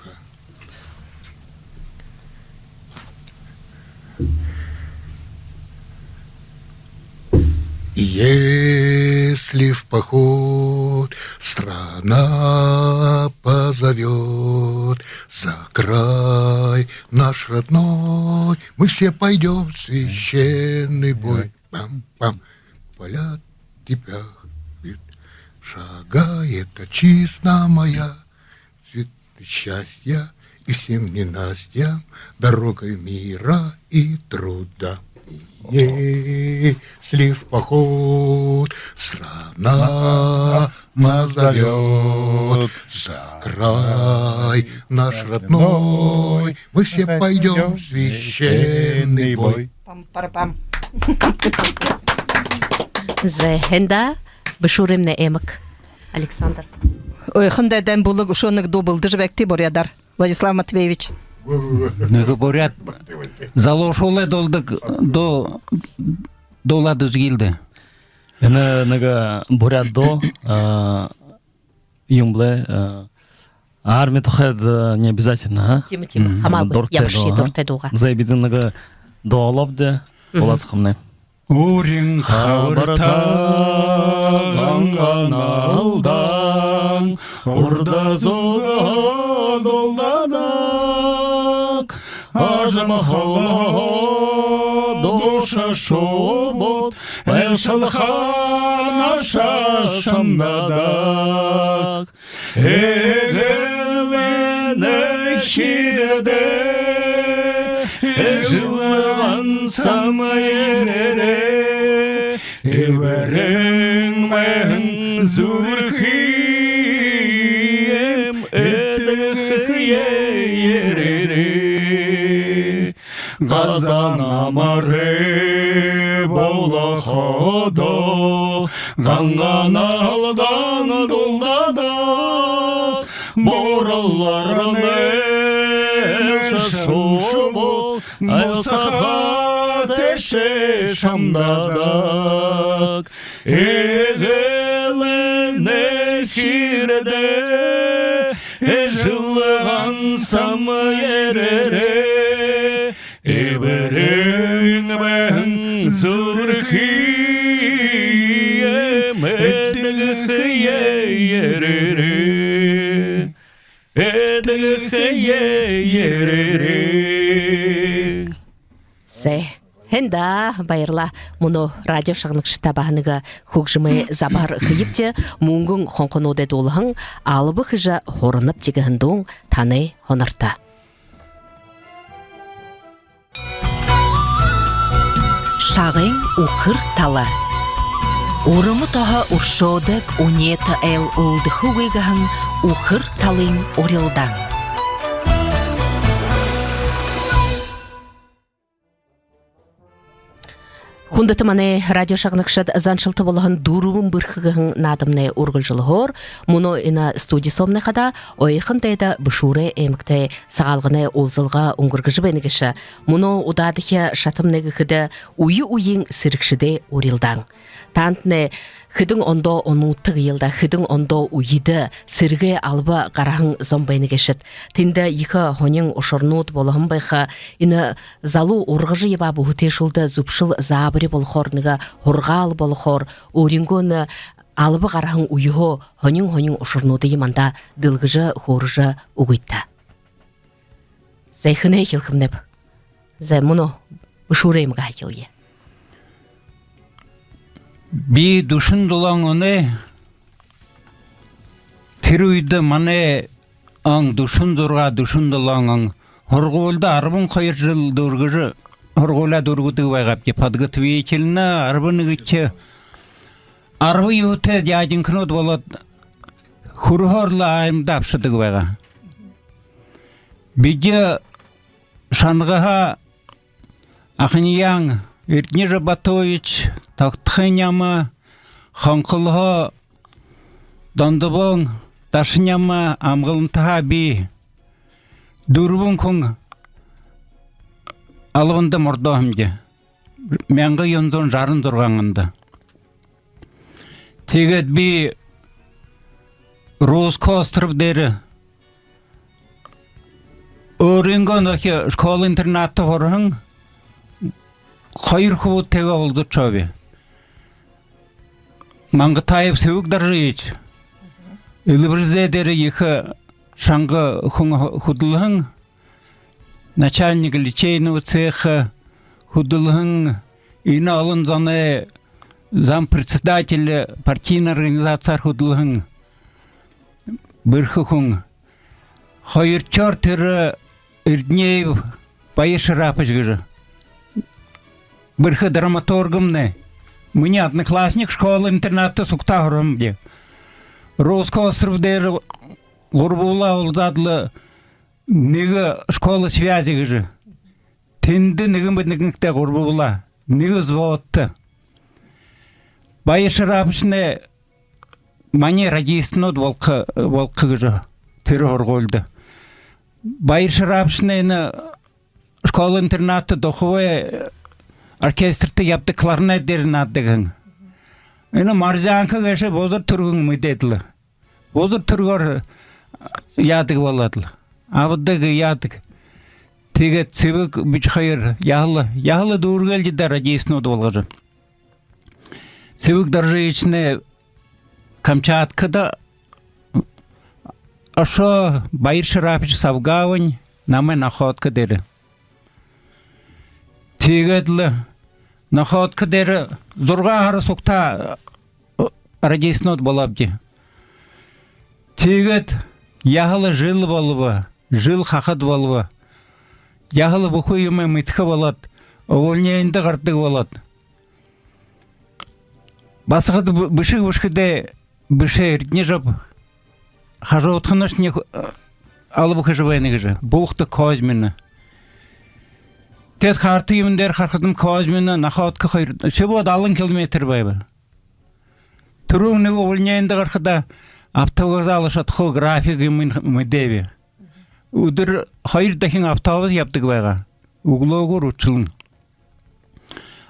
Если в поход страна позовёт, за край наш родной, мы все пойдём в священный бой. Пам-пам, поля в степях, шагает отчизна моя, цветы счастья и всем ненастьям дорогой мира и труда. Если в поход страна позовёт, за край наш родной, мы все пойдём в священный бой. Пам-парапам. Зэ, һайн даа, бэшүүрэмнай эмэг Александр. «Ойхон дайдын бүлэг» үшөө нэгэ дуу бэлдэжэ байгты буряадаар. Владислав Матвеевич. Нэгэ буряад залуушуулай дуулдаг дуу дуулаад үзэел даа. Энэ нэгэ буряад дуу, а, юм бэлэй, а, арми тухайда, а, не обязательно, а? Тиимэ, тиимэ. Мгм. Хамаагүй. Дуратай дуу, а? Ябашье дуратай дуугаа. Зэ, бидэ нэгэ дуулаабди, мгм, дуулаашхамнай. Урин хабарта Ганга Налдан урда зүгһөө дулаадаг, ажамхалаа дууша шубууд айлшалха наашаа шамдадаг. Эгээл энэ хирэдэ жэл гансахан ерээрэй, эбэрэн мэндэ зүрхыем эдэхэеэ ерээрэй. Газаа намарай болоходо, Ганга Налдан дулаадаг, бууралаарнай шубууд айлшалха тээшээ шамдадаг. Эгээл энэ хирэдэ жэл гансахан ерээрэй, эбэрэн мэндэ зүрхыем эдэхэеэ ерээрэй, эдэхэеэ ерээрэй. Да, баярлаа. Мүнөө радио шагнагшадта баһа нэгэ хүгжэмэй забһар хэебди, Мүнгэн хонхонуудай дуулаһан «Алба хэжэ һуранабди» гэһэн дуун танай һонорто. Шагай үхэр тала. Урма тоһо үршөөдэг, үнеэтэ айл үлдэхэгүй гэһэн үхэр талын урилдаан. Хүндэтэ манай радио шагнагшад, заншалта болоһон «Дүрбэн бэрхэ» гэһэн наадамнай үргэлжэлһөөр. Мүнөө энэ студи соомнай хадаа Ойһон дайда Бэшүүрэй аймагтай Сагаалганай уулзалга үнгэргэжэ байна гээшэ. Мүнөө удаадахи шатамнай гэхэдэ, үе үеын сэрэгшэдэй урилдаан. Таанадтнай хэдэн ондоо онуудта гээл даа, хэдэн ондоо үедэ сэрэгэй алба гараһан зон байна гээшэт. Тэндэ ехэ һонин ушарнууд болоһон байха. Энэ залуу ургажа ябаа бүхэтэйшүүлдэ зүбшэл заабари болохоор, нэгэ һургаал болохоор, өөрынгөө энэ алба гараһан үеһөө һонин-һонин ушарнуудые манда дэлгэжэ хөөрэжэ үгыт даа. Зай, хэнһээ эхилхэмнайб? Зай, мүнөө Бэшүүрэй аймагһаа эхилэе. Би дүшэн долоон оной, тэрэ үедэ манай он дүшэн зургаа, дүшэн долоон он, һургуулида арбан хоёр жэл дүүргэжэ, һургуулияа дүүргэдэг байгаабди. Подготовительна, арбан нэгэдэхи, арбан юһэтэй дяденьканууд болоод, хүрһөөр лэ аймда абашадаг байгаа. Бидэ шангаһаа Ахыньяан Эрдни Жабатович, Тогтохын Яма, Хонхолһоо Дондобон, Дашаняма, Амгалантаһаа би, дүрбэн хүн албанда мордоо һэмди. Мянга юһэн зуун жаран зургаан ондо. Тиигээд би Русский остров дээрэ өөрынгөө нохи школа-интернатта һураһан хоёр хүбүүдтэеэ уулзажа ошооб. Мангатаев Сэбэг-Доржиевич, Элбэрэзэй дээрэ ехэ шанга хүн хүдэлһэн, начальник литейного цеха хүдэлһэн, энэ олон зоной зампредседатель, партийна организацияар хүдэлһэн бэрхэ хүн. Хоёрдохёор тэрэ Эрдниев Баяр Шарапыч гэжэ бэрхэ драматургмнай. Минии одноклассник, школа-интернатта сугтаа һураһан би. Русский остров дээрэ гурбуулаа уулзаад лэ, нэгэ школа связи гэжэ, тэндэ нэгэн бэдэрхэнтэй гурбуулаа, нэгэ взводто. Баяр Шарапычнай манай радистнууд болохо, болохо гэжэ тэрэ һургуулида. Баяр Шарапычнай энэ школа-интернатта духовой оркестртэ ябадаг, кларнет дээрэ наададаг һэн. Энэ Морзянка гээшэ бузар түргэн мэдээд лэ, бузар түргөөр яадаг болоод лэ, абадаг, яадаг. Тиигээд Сэбэг бидэ хоёр яһала, яһала дүүргээлди даа, радистнууд болгожо. Сэбэг-Доржиевичнай Камчаткада ошоо, Баяр Шарапыч Савгавань, намай Находка дээрэ. Тиигээд лэ Находка дээрэ зургаа һара сугтаа радистнууд болообди. Тиигээд яһала жэл болобо, жэл хахад болобо. Яһала бүхы юумэ мэдэхэ болоод, увольненида гарадаг болоод. Басагад б-, бэшэг бэшэхэдээ, бэшээ, Эрдни Жаб хажуудаханашни алба хэжэ байна гэжэ, бухта Козьмино. Тиигээд карта юумэн дээрэ харахадам, Козьмино, Находка хоёр, всего далан километр байба. Түрүүн нэгэ увольненида гарахада, автовокзал ошоходоо график юумыень мэдээб. Үдэр хоёр дахин автобус ябадаг байгаа. Үглөөгүүр, үрлэн.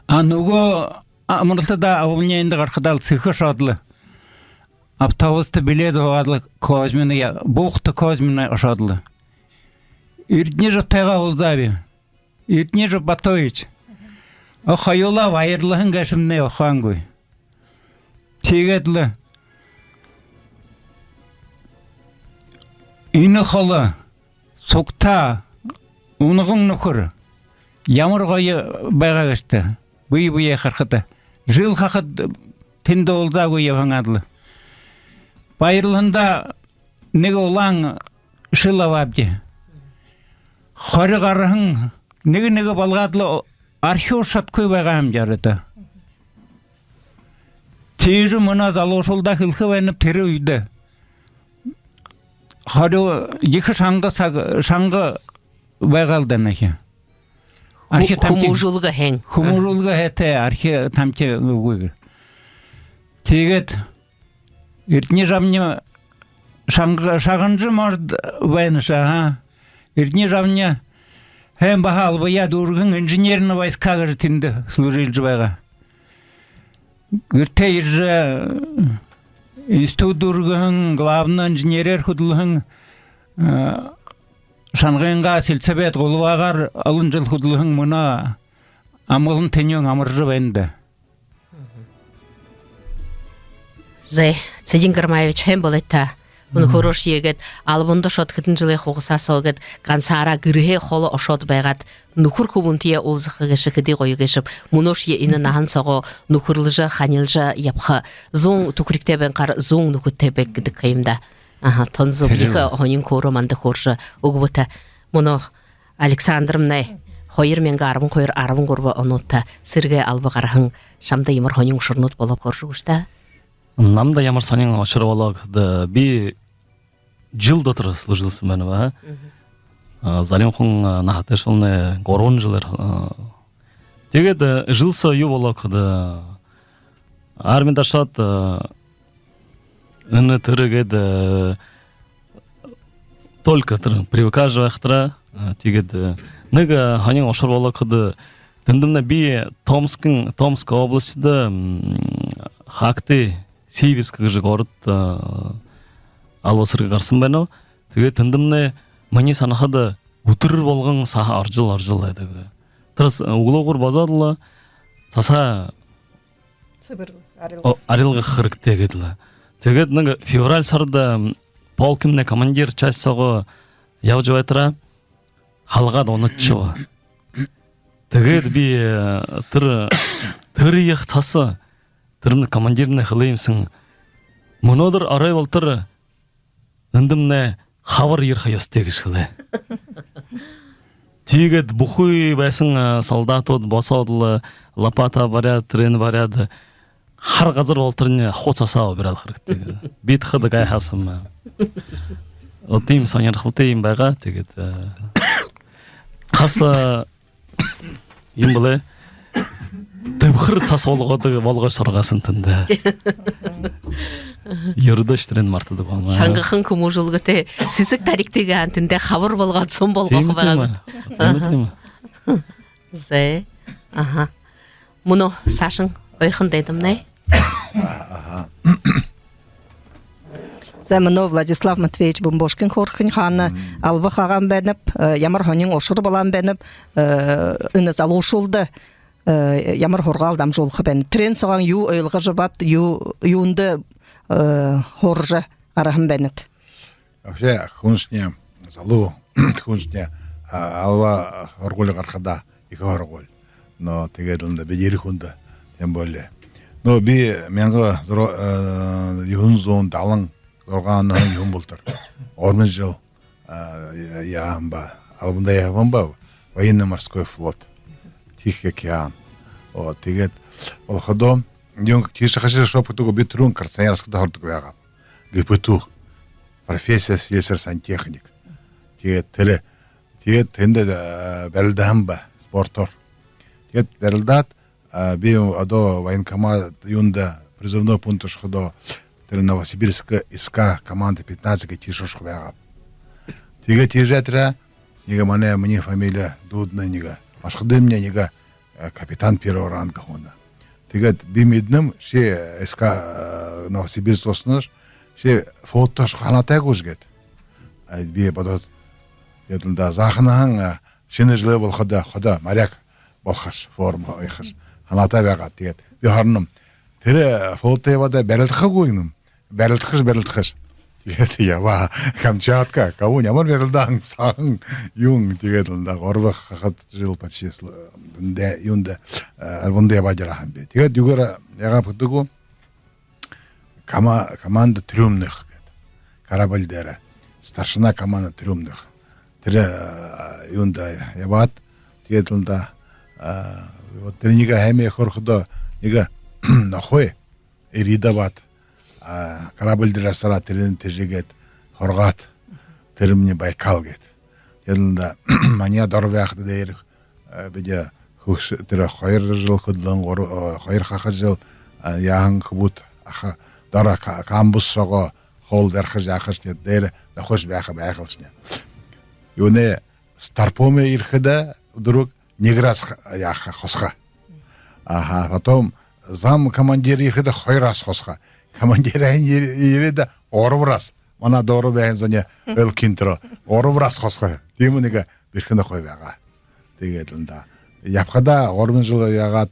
А нүгөө амаралтада, увольненида гарахадаа лэ сэхэ ошоод лэ, автобуста билет абаад лэ, Козьмино я-, бухта Козьмино ошоод лэ, Эрдни Жабтайгаа уулзааб. Эрдни Жабатович. О, хоюулаа баярлаһан гээшэмнай ухаангүй. Тиигээд лэ энэ холо сугтаа унаган нүхэр, Ямар гоё байгаа гээшэб даа. Бэе бэеэ харахада. Жэл хахад тэндэ уулзаагүй ябаһан аад лэ. Баярлаһандаа нэгэ улаан шэл абаабди. Хори гараһан, нэгэ нэгэ болгоод лэ архи ушадаггүй байгаа юм даа даа. Тиижэ мүнөө залуушуулда хэлэхэ байнаб, тэрэ үедэ хори ехэ шанга саг-, шанга байгаал даа нэхэ. Архи тамхи. Хүмүүжүүлгэ һайн. Хүмүүжүүлгэ һайтай, архи тамхи үгы. Тиигээд Эрдэни жамни шанга-, шагнажа, может, байнаш, аха. Эрдэни жамни һайн баһа албаяа дүүргэһэн, инженерные войска гэжэ тэндэ служилжа байгаа. Гэртээ ерэжэ, институт дүүргэһэн, главный инженерээр хүдэлһэн, э, шангынгаа сельсовет главагаар олон жэл хүдэлһэн, мүнөө амгалан тэнюун амаржа байна даа. Зай, Цэдэн Гармаевич, һайн болоот даа. Мүнөө хөөрөөшье гээд, албанда ошоод, хэдэн жэлэй хугасаа соо гээд, гансаараа гэрһээ холо ошоод байгаад, нүхэр хүбүүнтэеэ уулзаха гээшэ хэды гоё гээшэб. Мүнөөшье энэ наһан соогоо нүхэрлэжэ, ханилжа ябаха. Зуун түхэригтэй байнхаар, зуун нүхэдтэй байг гэдэг юм даа. Аха, тон зүб. Ехэ һонин хөөрөө манда хөөрэжэ үгэбэт даа. Мүнөө Александрамнай хоёр мянга арбан хоёр, арбан гурба онуудта сэрэгэй алба гараһан, шамда ямар һонин ушарнууд болооб, хөөрэжэ үгыш даа. Намда ямар һонин ушар болоо гэхэдэ, би жэл дотор служилһан байнаб, а. Мгм. А, залимхан, а, наһатайшуулнай гурбан жэлээр, а. Тиигээд, а, жэл соо юу болоо гэхэдэ, армида ошоод, а, энэ тэрэ гээд, э, только тэрэ привыкажа байхадаа, э, тиигээд, э, нэгэ, э, һонин ушар болоо гэхэдэ, тэндэмнай би Томскын, Томская областьда, м, Хакты, Северск гэжэ город, э, алба сэрэгэй гараһан байнаб. Тиигээд тэндэмнай минии һанахада үдэр болгон саһа орожол, орожол байдаг. Тэрэ с-, үглөөгүүр бодоод лэ саһа Сэбэр арилга-, о, арилгаха хэрэгтэй гээд лэ. Тиигээд нэгэ февраль һарада, м, полкымнай командир часть соогоо ябажа байтараа, халгаад унашаба. Тиигээд би, э, тэрэ, тэрэ ехэ саһа, тэрэмнай командирнай хэлээ юм һэн: «Мүнөөдэр орой болотор эндэмнай хабар ерэхэ ёһотой», — гэжэ хэлээ. Тиигээд бүхы байһан, а, солдатууд босоод лэ, лопата бариад, тэрэниие бариад, хара газар болоторнь хуу саһаа убирал хэрэгтэй. Би тиихэдэ гайхаһан юм. Вот иимэ һонирхолтой юм байгаа. Тиигээд, а, хаса юм бэлэй. Тэбхэр саһа болгодог, болгожо һургаһан тэндэ. Ердөөшье тэрэниие мартадаггүй юм аа. Шангахан хүмүүжүүлгэтэй сэсэг таригты гээ һаань, тэндээ хабар болгоод, һүн болгохо байгаа. Тиимэ, тиимэ. Аха. Зай. Аха. Мүнөө саашань ойхон дайдамнай. Аха. Зай, мүнөө Владислав Матвеевич Бумбошкин хөөрэхэнь хаана, мм, алба хаһан байнаб, э, ямар һонин ушар болоһон байнаб, э, энэ залуушуулда, э, ямар һургаал дамжуулха байнаб. Тэрээн соогоо юу ойлгожо абааб, юу, юундэ, э, һуража гараһан байнат. Вообще, хүншни, залуу хүншни, а, алба һургуули гарахада, ехэ һургуули. Но тиигээд лэ даа, бидэ эрэ хүндэ, тем более. Но би мянга зур-, э, юһэн зуун далан зургаан оной юһэн болотор, гурбан жэл, э, я-, яаһан ба, албанда яаһан ба, военно-морской флот, Тихий океан. О, тиигээд болоходоо, юун, тиишэ хашаа шопотугу би түрүүн Красноярскда һурадаг байгааб. ГПТУ. Профессия слесарь-сантехник. Тиигээд тэрэ, тиигээд тэндэ, э, барилдаһан ба, спортоор. Тиигээд барилдаад, а, би одоо военкомат юундэ, призывной пункт ошоходоо, тэрэ Новосибирскэ СК команда пятнадцать гээд тиишэ ошохо байгааб. Тиигээд тиижэ ятараа, нэгэ манай, минии фамилия дуудана, нэгэ ошоходомни нэгэ, э, капитан первого ранга һууна. Тиигээд би мэдэнэм, ши СК, э, Новосибирск ошоноош, ши флотто ошохо һанаатай гүш гээд. А би бодоод, ядан даа, заханаһан, э, шэнэ жэлээ болоходо, ходо моряк болохош, форма оёхош һанаатай байгаа. Тиигээд би һаранам. Тэрэ флотто ябаадаа барилдаха гү гэнэм. Барилдахаш, барилдахаш. Тиигээд ябаа Камчатка, Кабунь, ямар бэрилдэһэн сагаан юун, тиигээд лэ даа, гурба хахад жэл почти сло-, дэ, юундэ, э, альбомдо ябаад ерэһэн би. Тиигээд юугээрээ яагааб гэдэг гү, кома-, команда трюмных гээд. Корабль дээрэ. Старшина команда трюмных. Тэрэ, э, юундэ ябаад, тиигээд лэ даа, э, вот тэрэ нэгэ хэмээ хүрэхэдөө нэгэ нохой эрьедэ абаад, а, корабль дээрэ асараад, тэрэниие тэжээгээд, һургаад, тэрэмни Байкал гээд. Тиигээд лэ даа, манай доро байхада дээрэ, а, бидэ хүгш-, тэрэ хоёр жэл хүдэлөөн, гур-, а, хоёр хахад жэл, а, яаһан хүбүүд аха, доро ка-, камбус соогоо хоол барихаш яахаш гээд, дээрэ нохойшье байха байгаалшни. Юунэй, старпомэй ерэхэдэ вдруг нэгэ раз х-, яаха, хосхо. Аха, потом зам командир ерэхэдэ хоёр раз хосхо. Командир һайн ер-, ерээд гурба раз. Манай доро байһан зоной Эл Кинтро. Гурба раз хосхо. Тиимэ нэгэ бэрхэ нохой байгаа. Тиигээд лэ даа, ябахадаа, гурбан жэл яагаад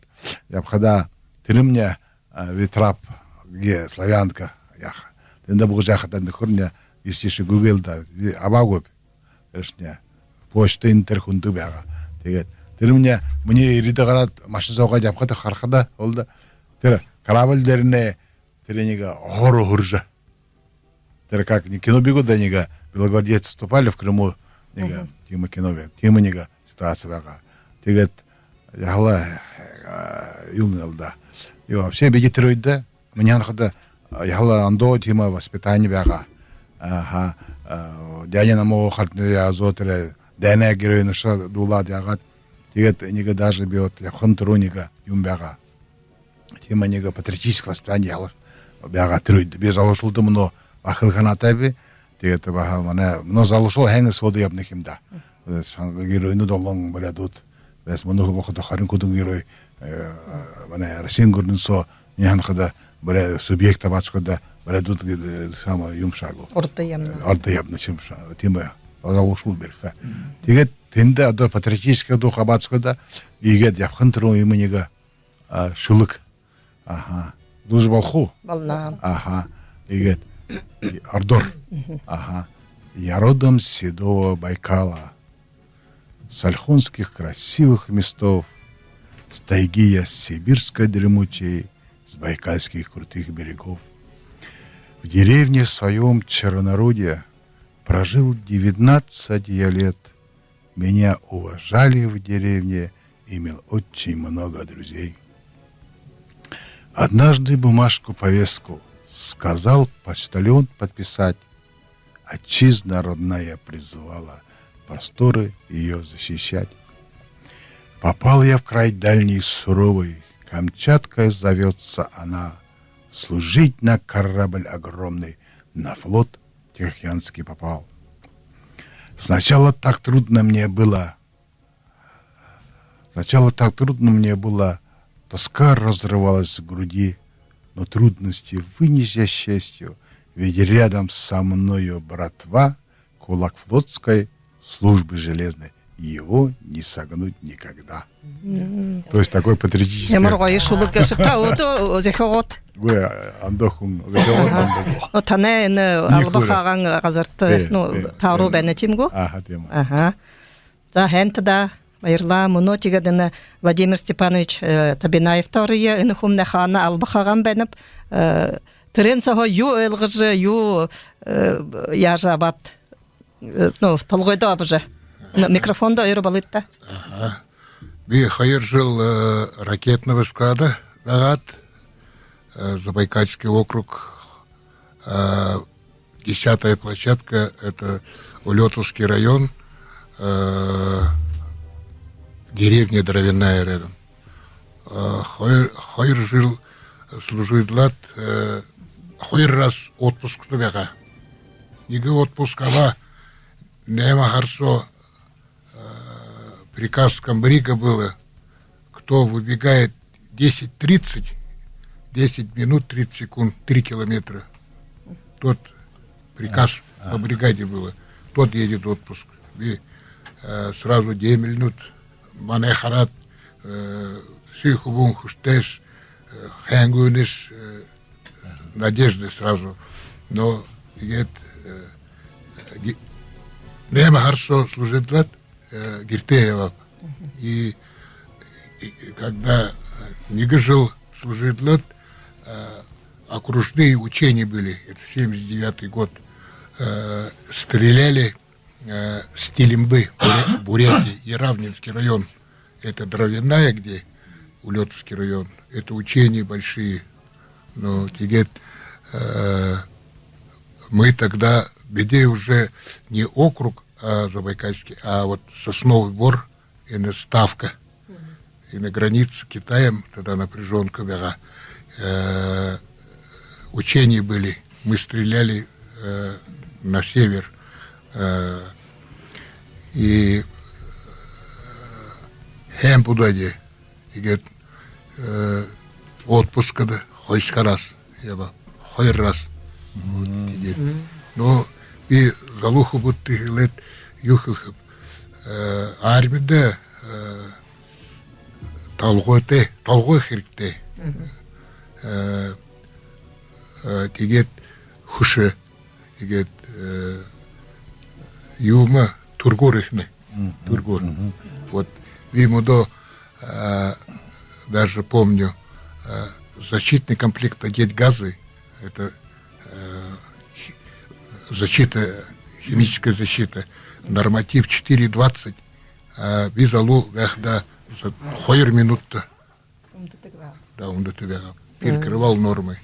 ябахадаа, тэрэмни, а, Витраб гээ, Славянка яаха. Тэндэ буужа яахадаа, нөхөрни, иши тиишээ гүйгөөл даа, би абаагүйб. Эрэшни, почта энэ тэрэ хүндэ байгаа. Тиигээд тэрэмни минии эрьедэ гараад, машина зуугаад ябахада, харахада, ол даа, тэрэ корабль дээрэнь тэрэ нэгэ һур һуража. Тэрэ как, не кино Бигуда, нэгэ белогвардейцы выступали в Крыму, нэгэ, тиимэ кино бэ, тиимэ нэгэ ситуация байгаа. Тиигээд яһала, э, юун гээл даа. И вообще бидэ тэрэ үедэ, минии һанахада, э, яһала ондоо тиимэ воспитание байгаа. Аха, э, дядя намуу хартны язуу тэрэ дайнай геройнуудые дуулаад яагаад. Тиигээд нэгэ даже би вот ябаһан түрүүн нэгэ юун байгаа. Тиимэ нэгэ патриотическое воспитание яһала байгаа тэрэ үедэ. Би залуушуулда мүнөө баһал һанаатай би. Тиигээд баһа манай мүнөө залуушуул һайн суугаад ябана юм даа. Э, сан-, геройнууд олон буряадууд. Бэшэ, мүнөө болоходо хорин хүдөө герой, э, манай Россиин гүрэнэй соо, минии һанахада, буряад субъект абаашахада, буряадууд гээд, э, самое юумэ шагу. Урда ябана. Урда ябана юм шагу. Тиимэ залуушуул бэрхэ. Тиигээд тэндэ одоо патриотический дух абаашахада, иигээд ябаһан түрүүн иимэ нэгэ, а, шүлэг. Аха. Дуулажа болохо гү? Болоно. Аха. Иигээд. Ородоор. Аха. Я родом с седого Байкала, с ольхонских красивых местов, с тайги я с сибирской дремучей, с байкальских крутых берегов. В деревне своём Чернорудье прожил девятнадцать я лет. Меня уважали в деревне, имел очень много друзей. Однажды бумажку-повестку сказал почтальон подписать. Отчизна родная призвала просторы её защищать. Попал я в край дальний суровый, Камчаткой зовётся она, служить на корабль огромный, на флот Тихоокеанский попал. Сначала так трудно мне было, сначала так трудно мне было, тоска разрывалась в груди, но трудности вынес я с честью, ведь рядом со мною братва, кулак флотской службы железной, его не согнуть никогда. То есть такой патриотический. Ямар гоё шүлэг гээшэб даа, одоо зохёогоод. Үгы, ондоо хүн зохёогоод, ондоо. О, танай энэ Алба хагаан газарта, ну, тааруу байна, тиимэ гү? Аха, тиимэ. Аха. За, һайн даа, баярлаа. Мүнөө тиигээд энэ Владимир Степанович, э, Табинаев, второй, энэ хүмнай хаана, Алба хагаан байнаб. Э, тэрээн сооһоо юу ойлгожо, юу, э, яажа абаад, э, ну, толгойдо абажа. Ну, микрофондо ойро болыт даа. Аха. Би хоёр жэл, э, ракетного склада байгаад, э, Забайкальский округ, э, десятая площадка, это Улётовский район, э, деревня Дровяная рядом. Э, хоёр, хоёр жэл служидлаад, э, хоёр раз отпуск байгаа. Нэгэ отпуск абаа, найман һара соо, э, приказ комбрига было, кто выбегает десять тридцать, десять минут тридцать секунд, три километра. Тот приказ по бригаде было. Тот едет в отпуск. И, э, сразу дэмилнүүд, манай хараад, э, ши хүбүүн хүштэйш, э, һайн гүнэш, э, надежды сразу. Но Тиигээд найман һара соо служидлаад, гэртээ ябааб. И когда нэгэ жэл служидлаад, окружные учения были, это семьдесят девятый год, стреляли с Тилимбы, Бурятии, Яравнинский район. Это Дровяная, где Улётовский район. Это учения большие. Но тиигээд мы тогда, бидэ уже не округ Забайкальский, а вот Сосновый Бор, и на Ставка, и на границе с Китаем, тогда напряжёнка была. Учения были, мы стреляли на север. И һайн бодоогүйб. Тиигээд отпускада хойшохо раз ябааб, хоёр раз. Вот, тиигээд. Но би залуу хүбүүдтэ хэлээд юу хэлэхэб, армида толгойтой, толгой хэрэгтэй. Тиигээд хүшэ, тиигээд юумэ түргөөр эхинэ. Түргөөр. Вот би мүнөө даже помню, защитный комплект одеть, газы, это защита, химическая защита, норматив четыре двадцать, би залуу байхадаа за хоёр минутада. Үмдэдэг байгаа. Да, үмдэдэг байгаа. Перекрывал нормы.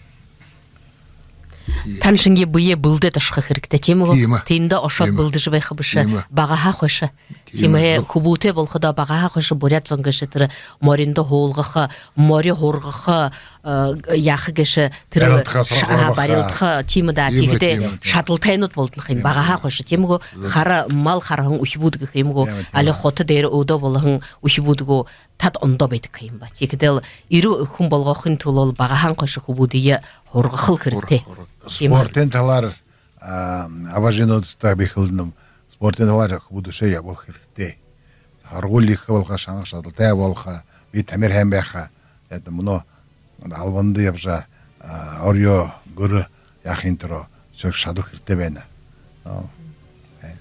Тан шэнги бэеэ бэлдээд ошохо хэрэгтэй, тиимэ гү? Тиимэ. Тэндэ ошоод бэлдэжэ байха бэшэ. Тиимэ. Багаһаа хойшо. Тиимэ. Тиимэ. Хүбүүтэй болоходоо багаһаа хойшо буряад зон гээшэ тэрэ мориндо һуулгаха, мори һургаха, яаха гээшэ тэрэ барилдаха, ш-, а, барилдаха, тиимэ даа. Тиимэ, тиихэдэ шадалтайнууд болдоно ха юм. Тиимэ. Багаһаа хойшо, тиимэ гү? Тиимэ. Хара мал хараһан үхибүүд гэхэ юм гү? Тиимэ, тиимэ. Али хото дээрэ өөдөө болоһон үхибүүд гү? Тад ондоо байдаг ха юм ба. Тиихэдэл эрэ хүн болгохын түлөө багаһаан хойшо хүбүүдые һургахал хэрэгтэй. Һур-, һур-, тиимэ. Спортын талаар, а, абажинуудта би хэлэнэм. Спортын талаар хүбүүдые ябуулха хэрэгтэй. Һургуулида ехэ болохо, шанга шадалтай болохо, би тамир һайн байха. Ядаа мүнөө албанда ябажа, а, орёо гүрэ яахын түрөө шог шадал хэрэгтэй байна. Оо. Э.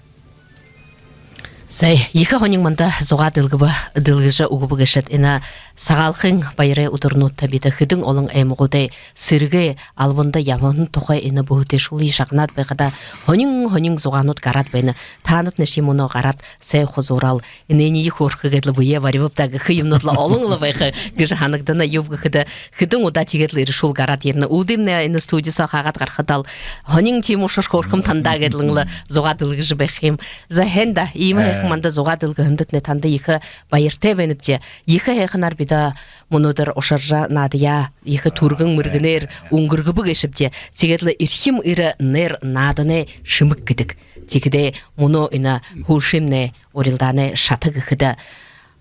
Зай, ехэ һонин манда зугаа дэлгэбэ, дэлгэжэ үгэбэ гээшэт. Энэ Сагаалганай баярай үдэрнүүдтэ бидэ хэдэн олон аймагуудай сэрэгэй албанда ябаһан тухай энэ бүһэтэйшүүлые шагнаад байхада һонин, һонин зугаанууд гараад байна. Таанаднай ши мүнөө гараад сай хузуурал, энээниие хөөрхэ гээд лэ бэеэ барибаб даа гэхэ юумэнүүд лэ олон лэ байха гэжэ һанагдана. Юуб гэхэдэ, хэдэн удаа тиигээд лэ эрэшүүл гараад ерэнэ. Үүдэмнай энэ студи соо хаагаад гарахадал, һонин тиимэ ушар хөөрхэм танда гээд лэ зугаа дэлгэжэ байха юм. За, һайн даа, иимэ һайхан манда зугаа дэлгэһэндэтнай танда ехэ баяртай байнабди. Ехэ һайханаар бидэ мүнөөдэр ушаржа наадаяа ехэ түргэн мэргэнээр үнгэргэбэ гээшэбди. Тиигээд лэ эрхим эрэ найр нааданай шэмэг гэдэг. Тиихэдээ мүнөө энэ һүүлшымнай урилдаанай шата гэхэдэ,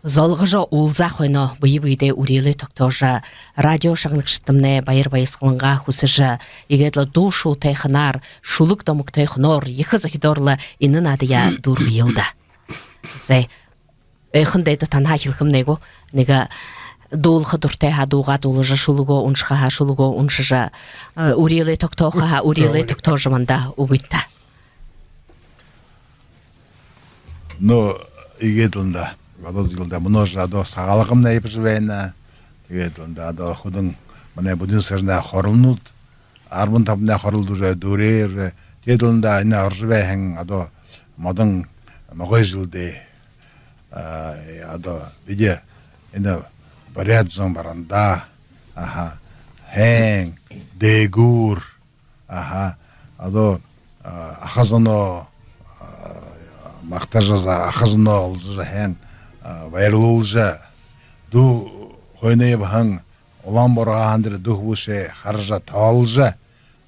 золгожо уулзаа хойноо бэе бэедээ үреэлээ тогтоожо, радио шагнагшадтамнай баяр баясхалангаа хүсэжэ, иигээд лэ дуу шуу тайханаар, шүлэг домог тайханаар, ехэ зохидоор лэ энэ наадаяа дүүргэел даа. Зай, ойхон дайда танһаа хэлэхэмнай гү? Нэгэ дуулаха дуратай һаа, дуугаа дуулажа, шүлэгөө уншаха һаа, шүлэгөө уншажа, э, үреэлээ тогтооха һаа, үреэлээ тогтоожо манда үгыт даа. Но, иигээд лэ даа. Бодоод үзэел даа. Мүнөө жэ одоо Сагаалганмнай ябажа байна. Тиигээд лэ даа, одоо хэдэн манай Буддын сэрэгэй хоролнууд, арбан табанай хорол уже дүүрээ уже. Тиигээд лэ даа, энэ орожо байһан одоо модон Могой жэлдээ, а, одоо бидэ энэ буряад зон барандаа, аха, һайн, дээгүүр, аха, одоо, а, аха зоноо, а, магтажа, за, аха зоноо олзожо, һайн, а, баярлуулжа, дүү хойноо ябаһан улаан боргооһон дээрэ дүү хүбүүшээ хаража, тоолжо,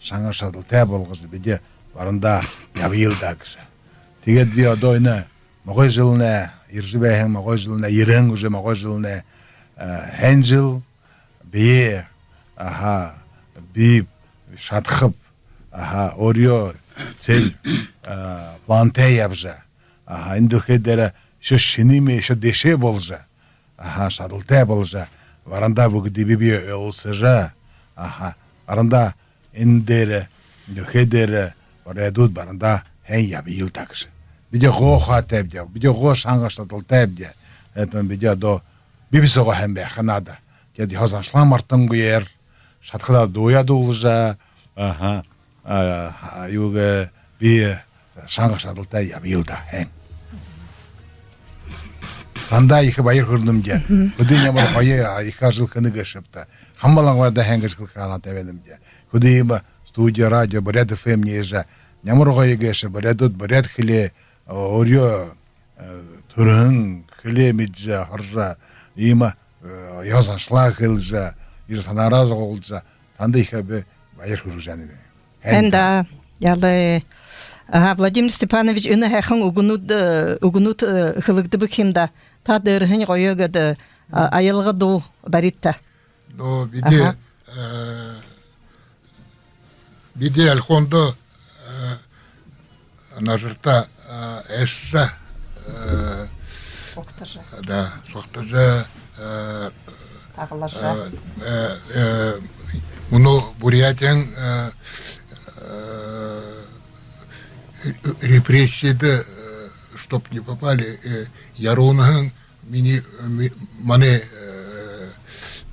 шанга шадалтай болгожо, бидэ барандаа ябаял даа гэжэ. Тиигээд би одоо энэ Могой жэлнай, ерэжэ байһан Могой жэлнай, ерэһэн уже Могой жэлнай, а, һайн жэл, бэеэ, аха, би шадахаб, аха, өөрынгөө цель, а, плантай ябажа, аха, энэ дэлхэй дээрэ үшөө шэнэмээ, үшөө дэшээ боложо, аха, шадалтай боложо, барандаа бүгэдые бэе бэеэ ойлголсожо, аха, барандаа энэ дээрэ, дэлхэй дээрэ, буряадууд барандаа һайн ябаял даа гэжэ. Бидэ гоо ухаатайбди, бидэ гоо шанга шадалтайбди. Поэтому бидэ одоо бибисэгөө һайн байха надо. Тиигээд ёһо заншалаа мартангүйгөөр, шадахадаа дуугаа дуулажа, аха, а, а, юугээ, би шанга шадалтай ябаял даа һайн. Тандаа ехэ баяр хүрэнэбди. Мгм. Хэды ямар гоё, а, ехэ ажал хэнэ гээшэбта. Хамба Лангуурта һайн гэжэ хэлэхэ һанаатай байнабди. Хэды иимэ студи радио, Буряад ФМ нээжэ, ямар гоё гээшэб, буряадууд буряад хэлээ, а, өөрынгөө, э, түрэһэн хэлээ мэдэжэ, һуража, иимэ, э, ёһо заншалаа хэлэжэ, иигэжэ танаараа зугаалжа, танда ехэ би баяр хүргэжэ байнаб. Һайн даа. Яалай. Аха, Владимир Степанович, энэ һайхан үгэнүүд, э, үгэнүүд, э, хэлэгдэбэ һэм даа. Та дээрэһээнь гоё гээд, э, а-, аялга дуу барита. Но бидэ, аха, э, бидэ Ольхондо, э, нажарта, э, эшшэ, э, сугтажа. Да, сугтажа, э, таглажа. Э, э, э, мүнөө Бурятиин, э, э, репрессиидэ, э, чтоб не попали, э, яруунһан, минии, ми-, манай, э,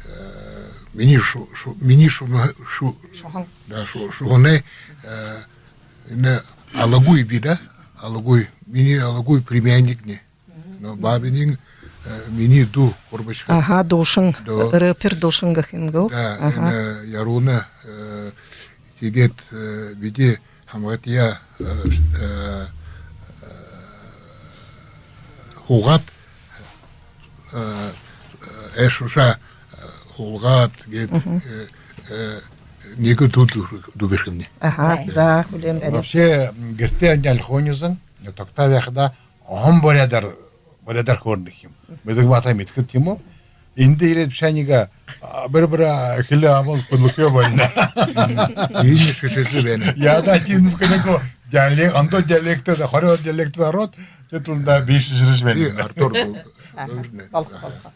э, минии шу-, шу-, минии шу-, шу-, шуһан. Да, шу-, шуһанай, э, энэ Алагуй би, да? Алагуй, минии Алагуй племянникни. Но баабайнь, э, минии дүү, Гурбашка. Аха, дуушан, да, рэпер дуушан гэхэ юм гү? Да, аха, энэ яруунһаа, э, тиигээд, э, бидэ хамгатаяа, э, э, һуугаад, э, э, эшшэ, э, һуулгаад гээд, мгм, э, э, нэгэ дуу дүүр-, дүүргэхэмни. Аха, за, хүлеэн байна. Вообще, м, гэртээ энэ Ольхоной зон, э, тогтоо байхадаа, оһон буряадаар, буряадаар хөөрэнэ юм. Мэдэгэ баһа мэдэхэ юм гү? Эндэ ерээд бэшэ нэгэ, а, бэр-бэр, а, хэлэ абал хүлэхэ байна. Иимэ шэшэжэ байна. Яагаад гэбэл, диалект, ондоо диалектээр, хорёо диалектээр ороод, тэдэ лэ даа бэшэжэ байна. Артур бу-, аха, бу-, болохо, болохо.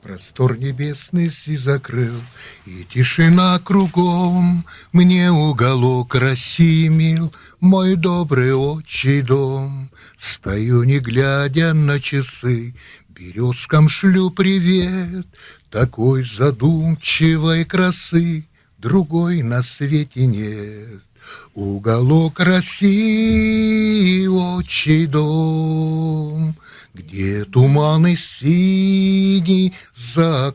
Простор небесный си закрыл, и тишина кругом. Мне уголок России мил, мой добрый отчий дом. Стою, не глядя на часы, берёзкам шлю привет, такой задумчивой красы другой на свете нет. Уголок России, отчий дом, где туманы синие за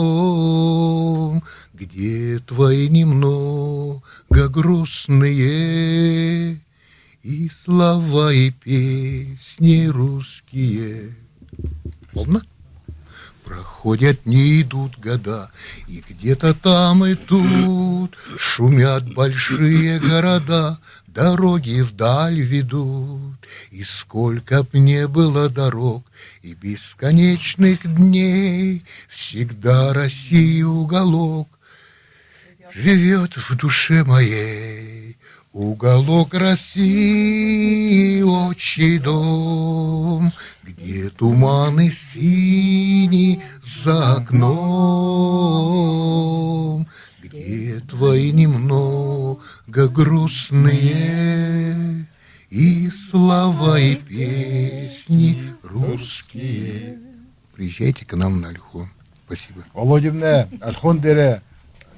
окном, где твои немного грустные и слова, и песни русские. Ладно? Проходят дни, идут года, и где-то там и тут шумят большие города, дороги вдаль ведут. И сколько б не было дорог и бесконечных дней, всегда России уголок живёт в душе моей. Уголок России, отчий дом, где туманы синие за окном, где твои немного грустные и слова, и песни русские. Приезжайте к нам на Ольхон. Спасибо. Володимир, Ольхон дээрэ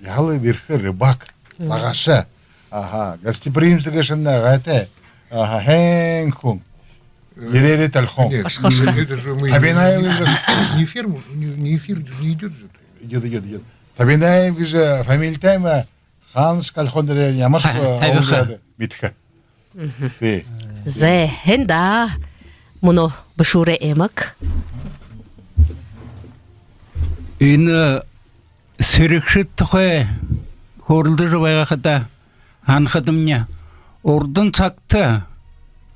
яһала бэрхэ рыбак, лагаша. Аха, гостеприимство гээшэмнай гайтай. Аха, һайн хүн. Э, ерээрэй Ольхон. Нет, Хошхошхо. Это же мы Табинаев не, же не ферму, не, не эфир же не идёт же. Идёт, идёт, идёт. Табинаев гэжэ фамилитай юм аа. Хаанашье Ольхон дээрэ ямаршье, та-, табиха, уулзаад мэдэхэ. Мгм. Тии. Зэ, һайн даа. Мүнөө Бэшүүрэй аймаг. Энэ сэрэгшэд тухай хөөрэлдэжэ байгаа хадаа һанахадамни, урдын сагта,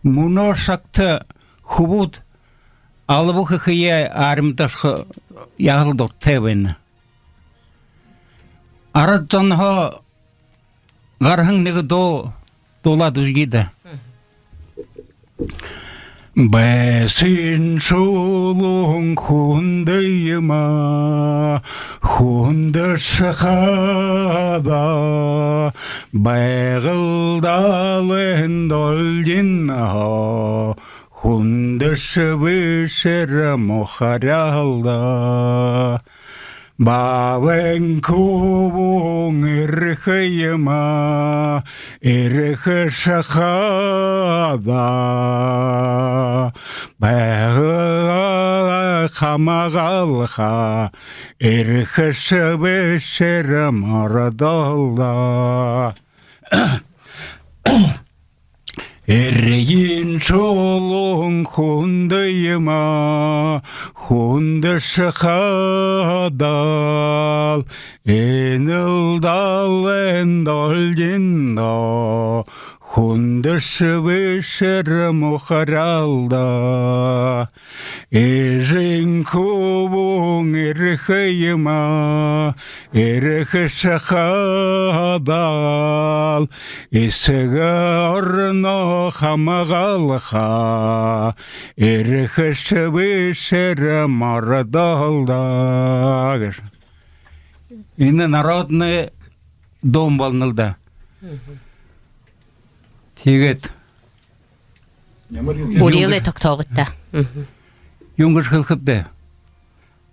мүнөө сагта хүбүүд алба хэхэеэ, армида ошохо яһала дуратай байна. Арад зонһоо гараһан нэгэ дуу дуулаад үзэе даа. Мгм. Байсын шулуун хүндэ юм аа, хүндэшэ хада. Байгал далайн долгин хо, хүндэшэ бэшээр мухаряал даа. Баабайн хүбүүн эрэхэ юм аа, эрэхэшэ хада. Байгал хамагалха, эрэхэшэ бэшээр мордоол даа. Эрьен шулуун хүндэ юм аа, хүндэшэ хада. Энэл далайн долгин доо, хүндэшэ бэшээр мухаряал даа. Эжын хүбүүн эрэхэ юм аа, эрэхэшэ хада. Эсэгэ ороноо хамагалха, эрэхэшэ бэшээр мордоол даа гэжэ. Энэ народный дуун болоно л даа. Тиигээд үреэлээ тогтоогыт даа. Юун гэжэ хэлэхэб даа.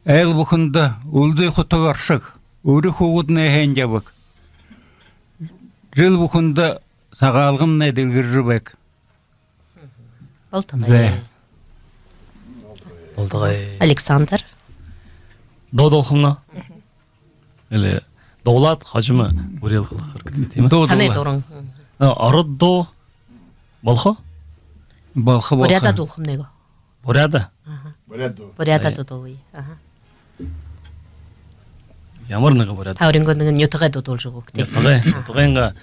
Айл бүхэндэ үлзы хутаг оршог, үри хүүгэднай һайн ябаг. Жэл бүхэндэ Сагаалганмнай дэлгэржэ байг. Болтогой. Зэ. Болтогой. Александр. Дуу дуулхамнай. Или дуулаад хожомынь үреэл хэлэхэ хэрэгтэй, тиимэ? Дуу дуулаа. Танай дуран. А, ород дуу болохо? Болохо, болохо. Буряадаар дуулхамнай гү? Буряадаар. Аха. Буряад дуу. Буряадаар дуулая. Аха. Ямар нэгэ буряад? Та өөрынгөө нэгэ нютагай дуу дуулжа үгыт даа. Нютагай, нютагайнгаа,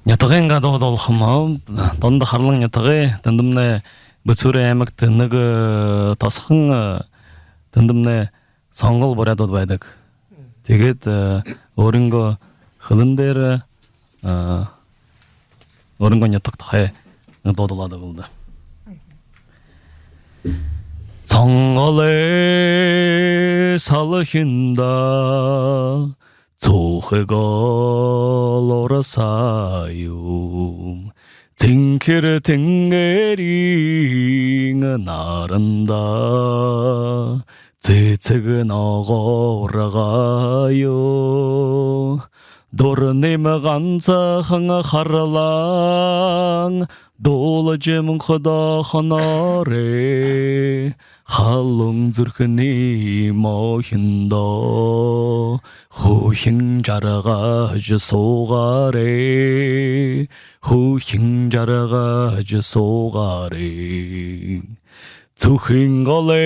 нютагайнгаа дуу дуулхам аа. Дунда Харлан нютагай, тэндэмнай Бэшүүрэй аймагта нэгэ, э, тосхон, э, тэндэмнай сонгол буряадууд байдаг. Тиигээд, э, өөрынгөө хэлэн дээрэ, э, өөрынгөө нютаг тухай дуу дуулаад үгыт даа. Сонголой салхинда цуухыг олоорсоо юм. Цэнхэр тэнгэриин наранда цэцэг ногооргоо юу. Дурнайм гансахан харлаан дуулажа мүнхэдөө хонооро, халуун зүрхэнэй мохиндо хүүхэнь жаргажа суугаарай, хүүхэнь жаргажа суугаарай. Цүхын голой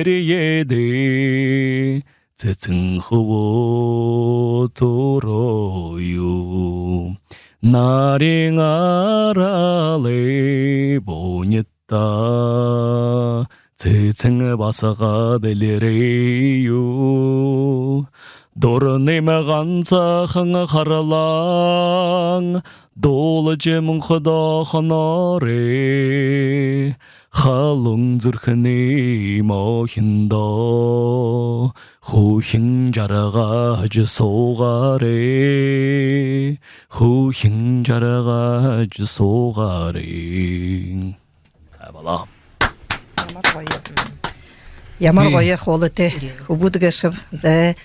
эрьедэ цэцэн хүбүүд түрөө юу. Нарин аралай буунитта цэцэн басагад элирээ юу. Дурнайм гансахан харлаан дуулажа мүнхэдөө хонооро, халуун зүрхэнэй мохиндо хүүхэнь жаргажа суугаарай, хүүхэнь жаргажа суугаарай. За, болоо. Ямар гоё. Ямар гоё хоолойтой. Хүбүүд гээшэб. За.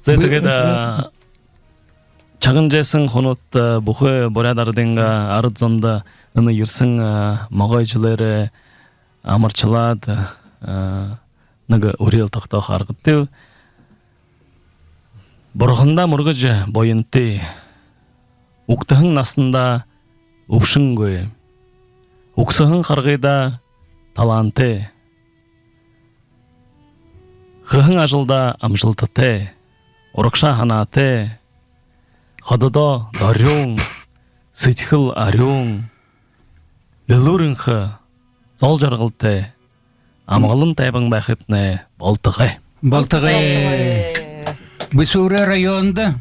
За, тиигээд, а, шагнажа байһан хүнүүд, а, бүхы буряад арадайнгаа, а, арад зондо энэ ерэһэн, а, Могой жэлээрээ амаршалаад, а, нэгэ үреэл тогтоохо аргатай. Бурхандаа мүргэжэ буянтай, үгтэһэн наһандаа үбшэнгүй, үгсэһэн харгыдаа талаантай, хэһэн ажалдаа амжалтатай, урагшаа һанаатай, хододоо дорюун, сэдьхэл арюун, элүүр энхэ, зол жаргалтай, амгалан тайбан байхатнай болтогой. Болтогой. Бэшүүрэй районда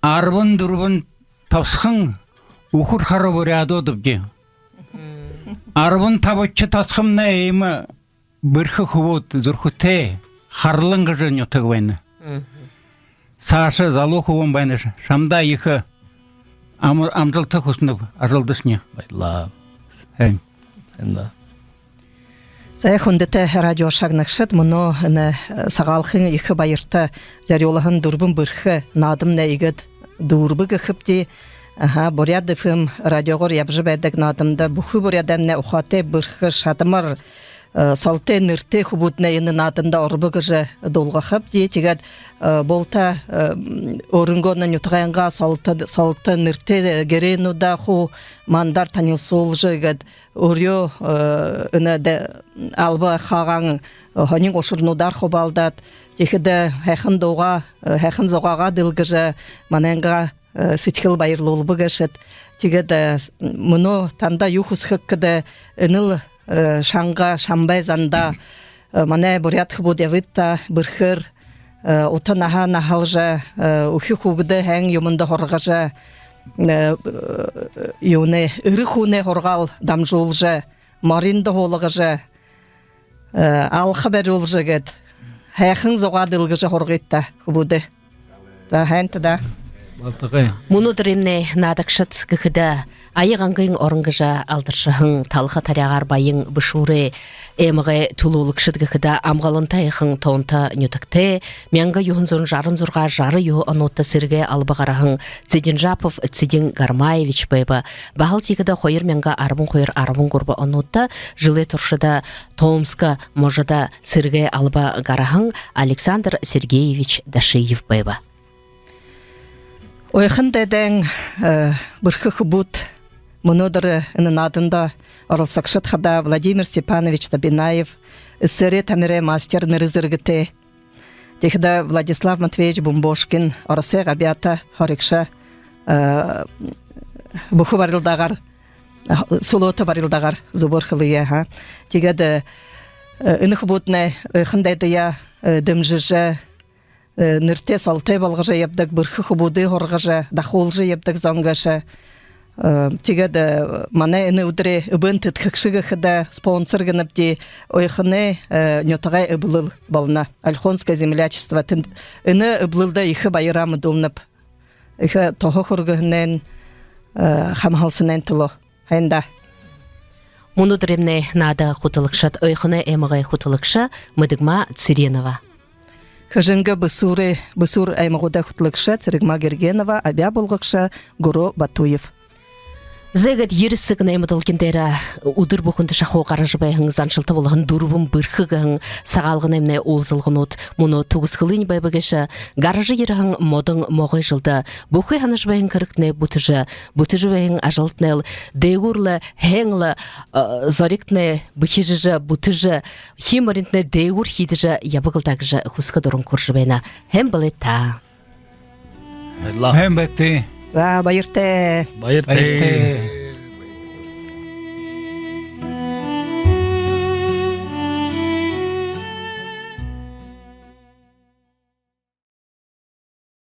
арбан дүрбэн тосхон үхэр хара буряадууд абди. Арбан табадахи тосхомнай иимэ бэрхэ хүбүүд, зүрхэтэй, Харлан гэжэ нютаг байна. Саашаа залуу хүбүүн байна. Шамда ехэ ам- амжалта хүсэнэб ажалдашни. Баярлаа. Һайн. Һайн даа. За, хүндэтэ радио шагнагшад, мүнөө энэ Сагаалганай ехэ баярта зорюулһан «Дүрбэн бэрхэ» наадамнай иигээд дүүрэбэ гэхэбди. Аха, Буряад ФМ радиогоор ябажа байдаг наадамда бүхы буряадаймнай ухаатай, бэрхэ, шадамар, солотой нэрэтэй хүбүүднай энэ наадамда оробо гэжэ дуулгахабди. Тиигээд булта өөрынгөө нютагайнгаа солото, солото нэрэтэй гэрээнүүдээ хуу мандаар танилсуулжа, иигээд өөрынгөө энэ дэ- алба хаагаан һонин ушарнуудаар хубаалдаад, тиихэдэ һайхан дуугаа, һайхан зугаагаа дэлгэжэ, манайнгаа сэдьхэл баярлуулба гээшэт. Тиигээд мүнөө танда юу хүсэхэб гэхэдэ, энэл шанга, шамбай зандаа манай буряад хүбүүд ябыт даа, бэрхээр, ута наһа наһалжа, үхи хүүгэдээ һайн юумэндэ һургажа, юунэй, эрэ хүнэй һургаал дамжуулжа, мориндо һуулгажа, алха бариулжа, иигээд һайхан зугаа дэлгэжэ һургыт даа, хүбүүдээ. За, һайн даа. Мүнөөдэрэймнай наадагшад гэхэдэ, Ая Гангын орон гэжэ алдаршаһан, талха таряагаар баян Бэшүүрэй аймагай түлөөлэгшэд гэхэдэ, амгалантай һайхан тоонто нютагтай, мянга юһэн зуун жаран зургаа, жаран юһэн онуудта сэрэгэй алба гараһан Цыденжапов Цыден Гармаевич байба. Баһал тиихэдэ хоёр мянга арбан хоёр, арбан гурба онуудта жэлэй туршада Томско можодо сэрэгэй алба гараһан Александр Сергеевич Дашиев байба. Ойхын дайдын бэрхэ хүбүүд, мүнөөдэр энэ нааданда оролсогшод хадаа Владимир Степанович Тобинаев, СССР-эй тамирай мастер нэрэ зэргэтэй. Тиихэдэ Владислав Матвеевич Бумбошкин, Оросой габьяата һурагша, бүхэ барилдаагаар, сүлөөтэ барилдаагаар, зүбөөр хэлэе, аха. Тиигээд энэ хүбүүднай ойхын дайдаяа дэмжэжэ, нэрэтэй солотой болгожо ябадаг, бэрхэ хүбүүдые һургажа, дахуулжа ябадаг зон гээшэ. Тиигээд манай энэ үдэрэй эбээн тэдхэгшэ гэхэдэ, спонсор гэнэбди, Ойхоной нютагай эблэл болоно, Ольхонское землячество. Тэндэ, энэ эблэлдэ ехэ баяраа мэдүүлнэб, ехэ туһа хүргэһэнэйнь, хамһалсанайнь түлөө. Һайн даа. Мүнөөдэрэймнай наада хүтэлэгшэд: Ойхоной аймагай хүтэлэгшэ Мэдэгма Цыренова, Хэжэнгэ, Бэшүүр, Бэшүүр аймагуудай хүтэлэгшэ Цырегма Гергенова, абяа буулгагша Гүрөө Батуев. Зай, иигээд ерэ сэг наймадулагай дээрэ үдэр бүхэндэ шахуу гаража байһан, заншалта болоһон «Дүрбэн бэрхэ» гэһэн Сагаалганаймнай уулзалганууд мүнөө түгэсхэлынь байба гээшэ. Гаража ерэһэн модон могой жэлдэ бүхы һанажа байһан хэрэгтнай бүтэжэ, бүтэжэ байһан ажалтнай лэ дээгүүр лэ, һайн лэ, зоригтнай бэхижэжэ, бүтэжэ, хии моринтнай дээгүүр хиидэжэ ябаг лэ даа гэжэ хүсэхэ дуран хүрэжэ байна. Һайн бэлэй та. Баярлаа. Һайн байгты. За, баяртай. Баяртай. Баяртай.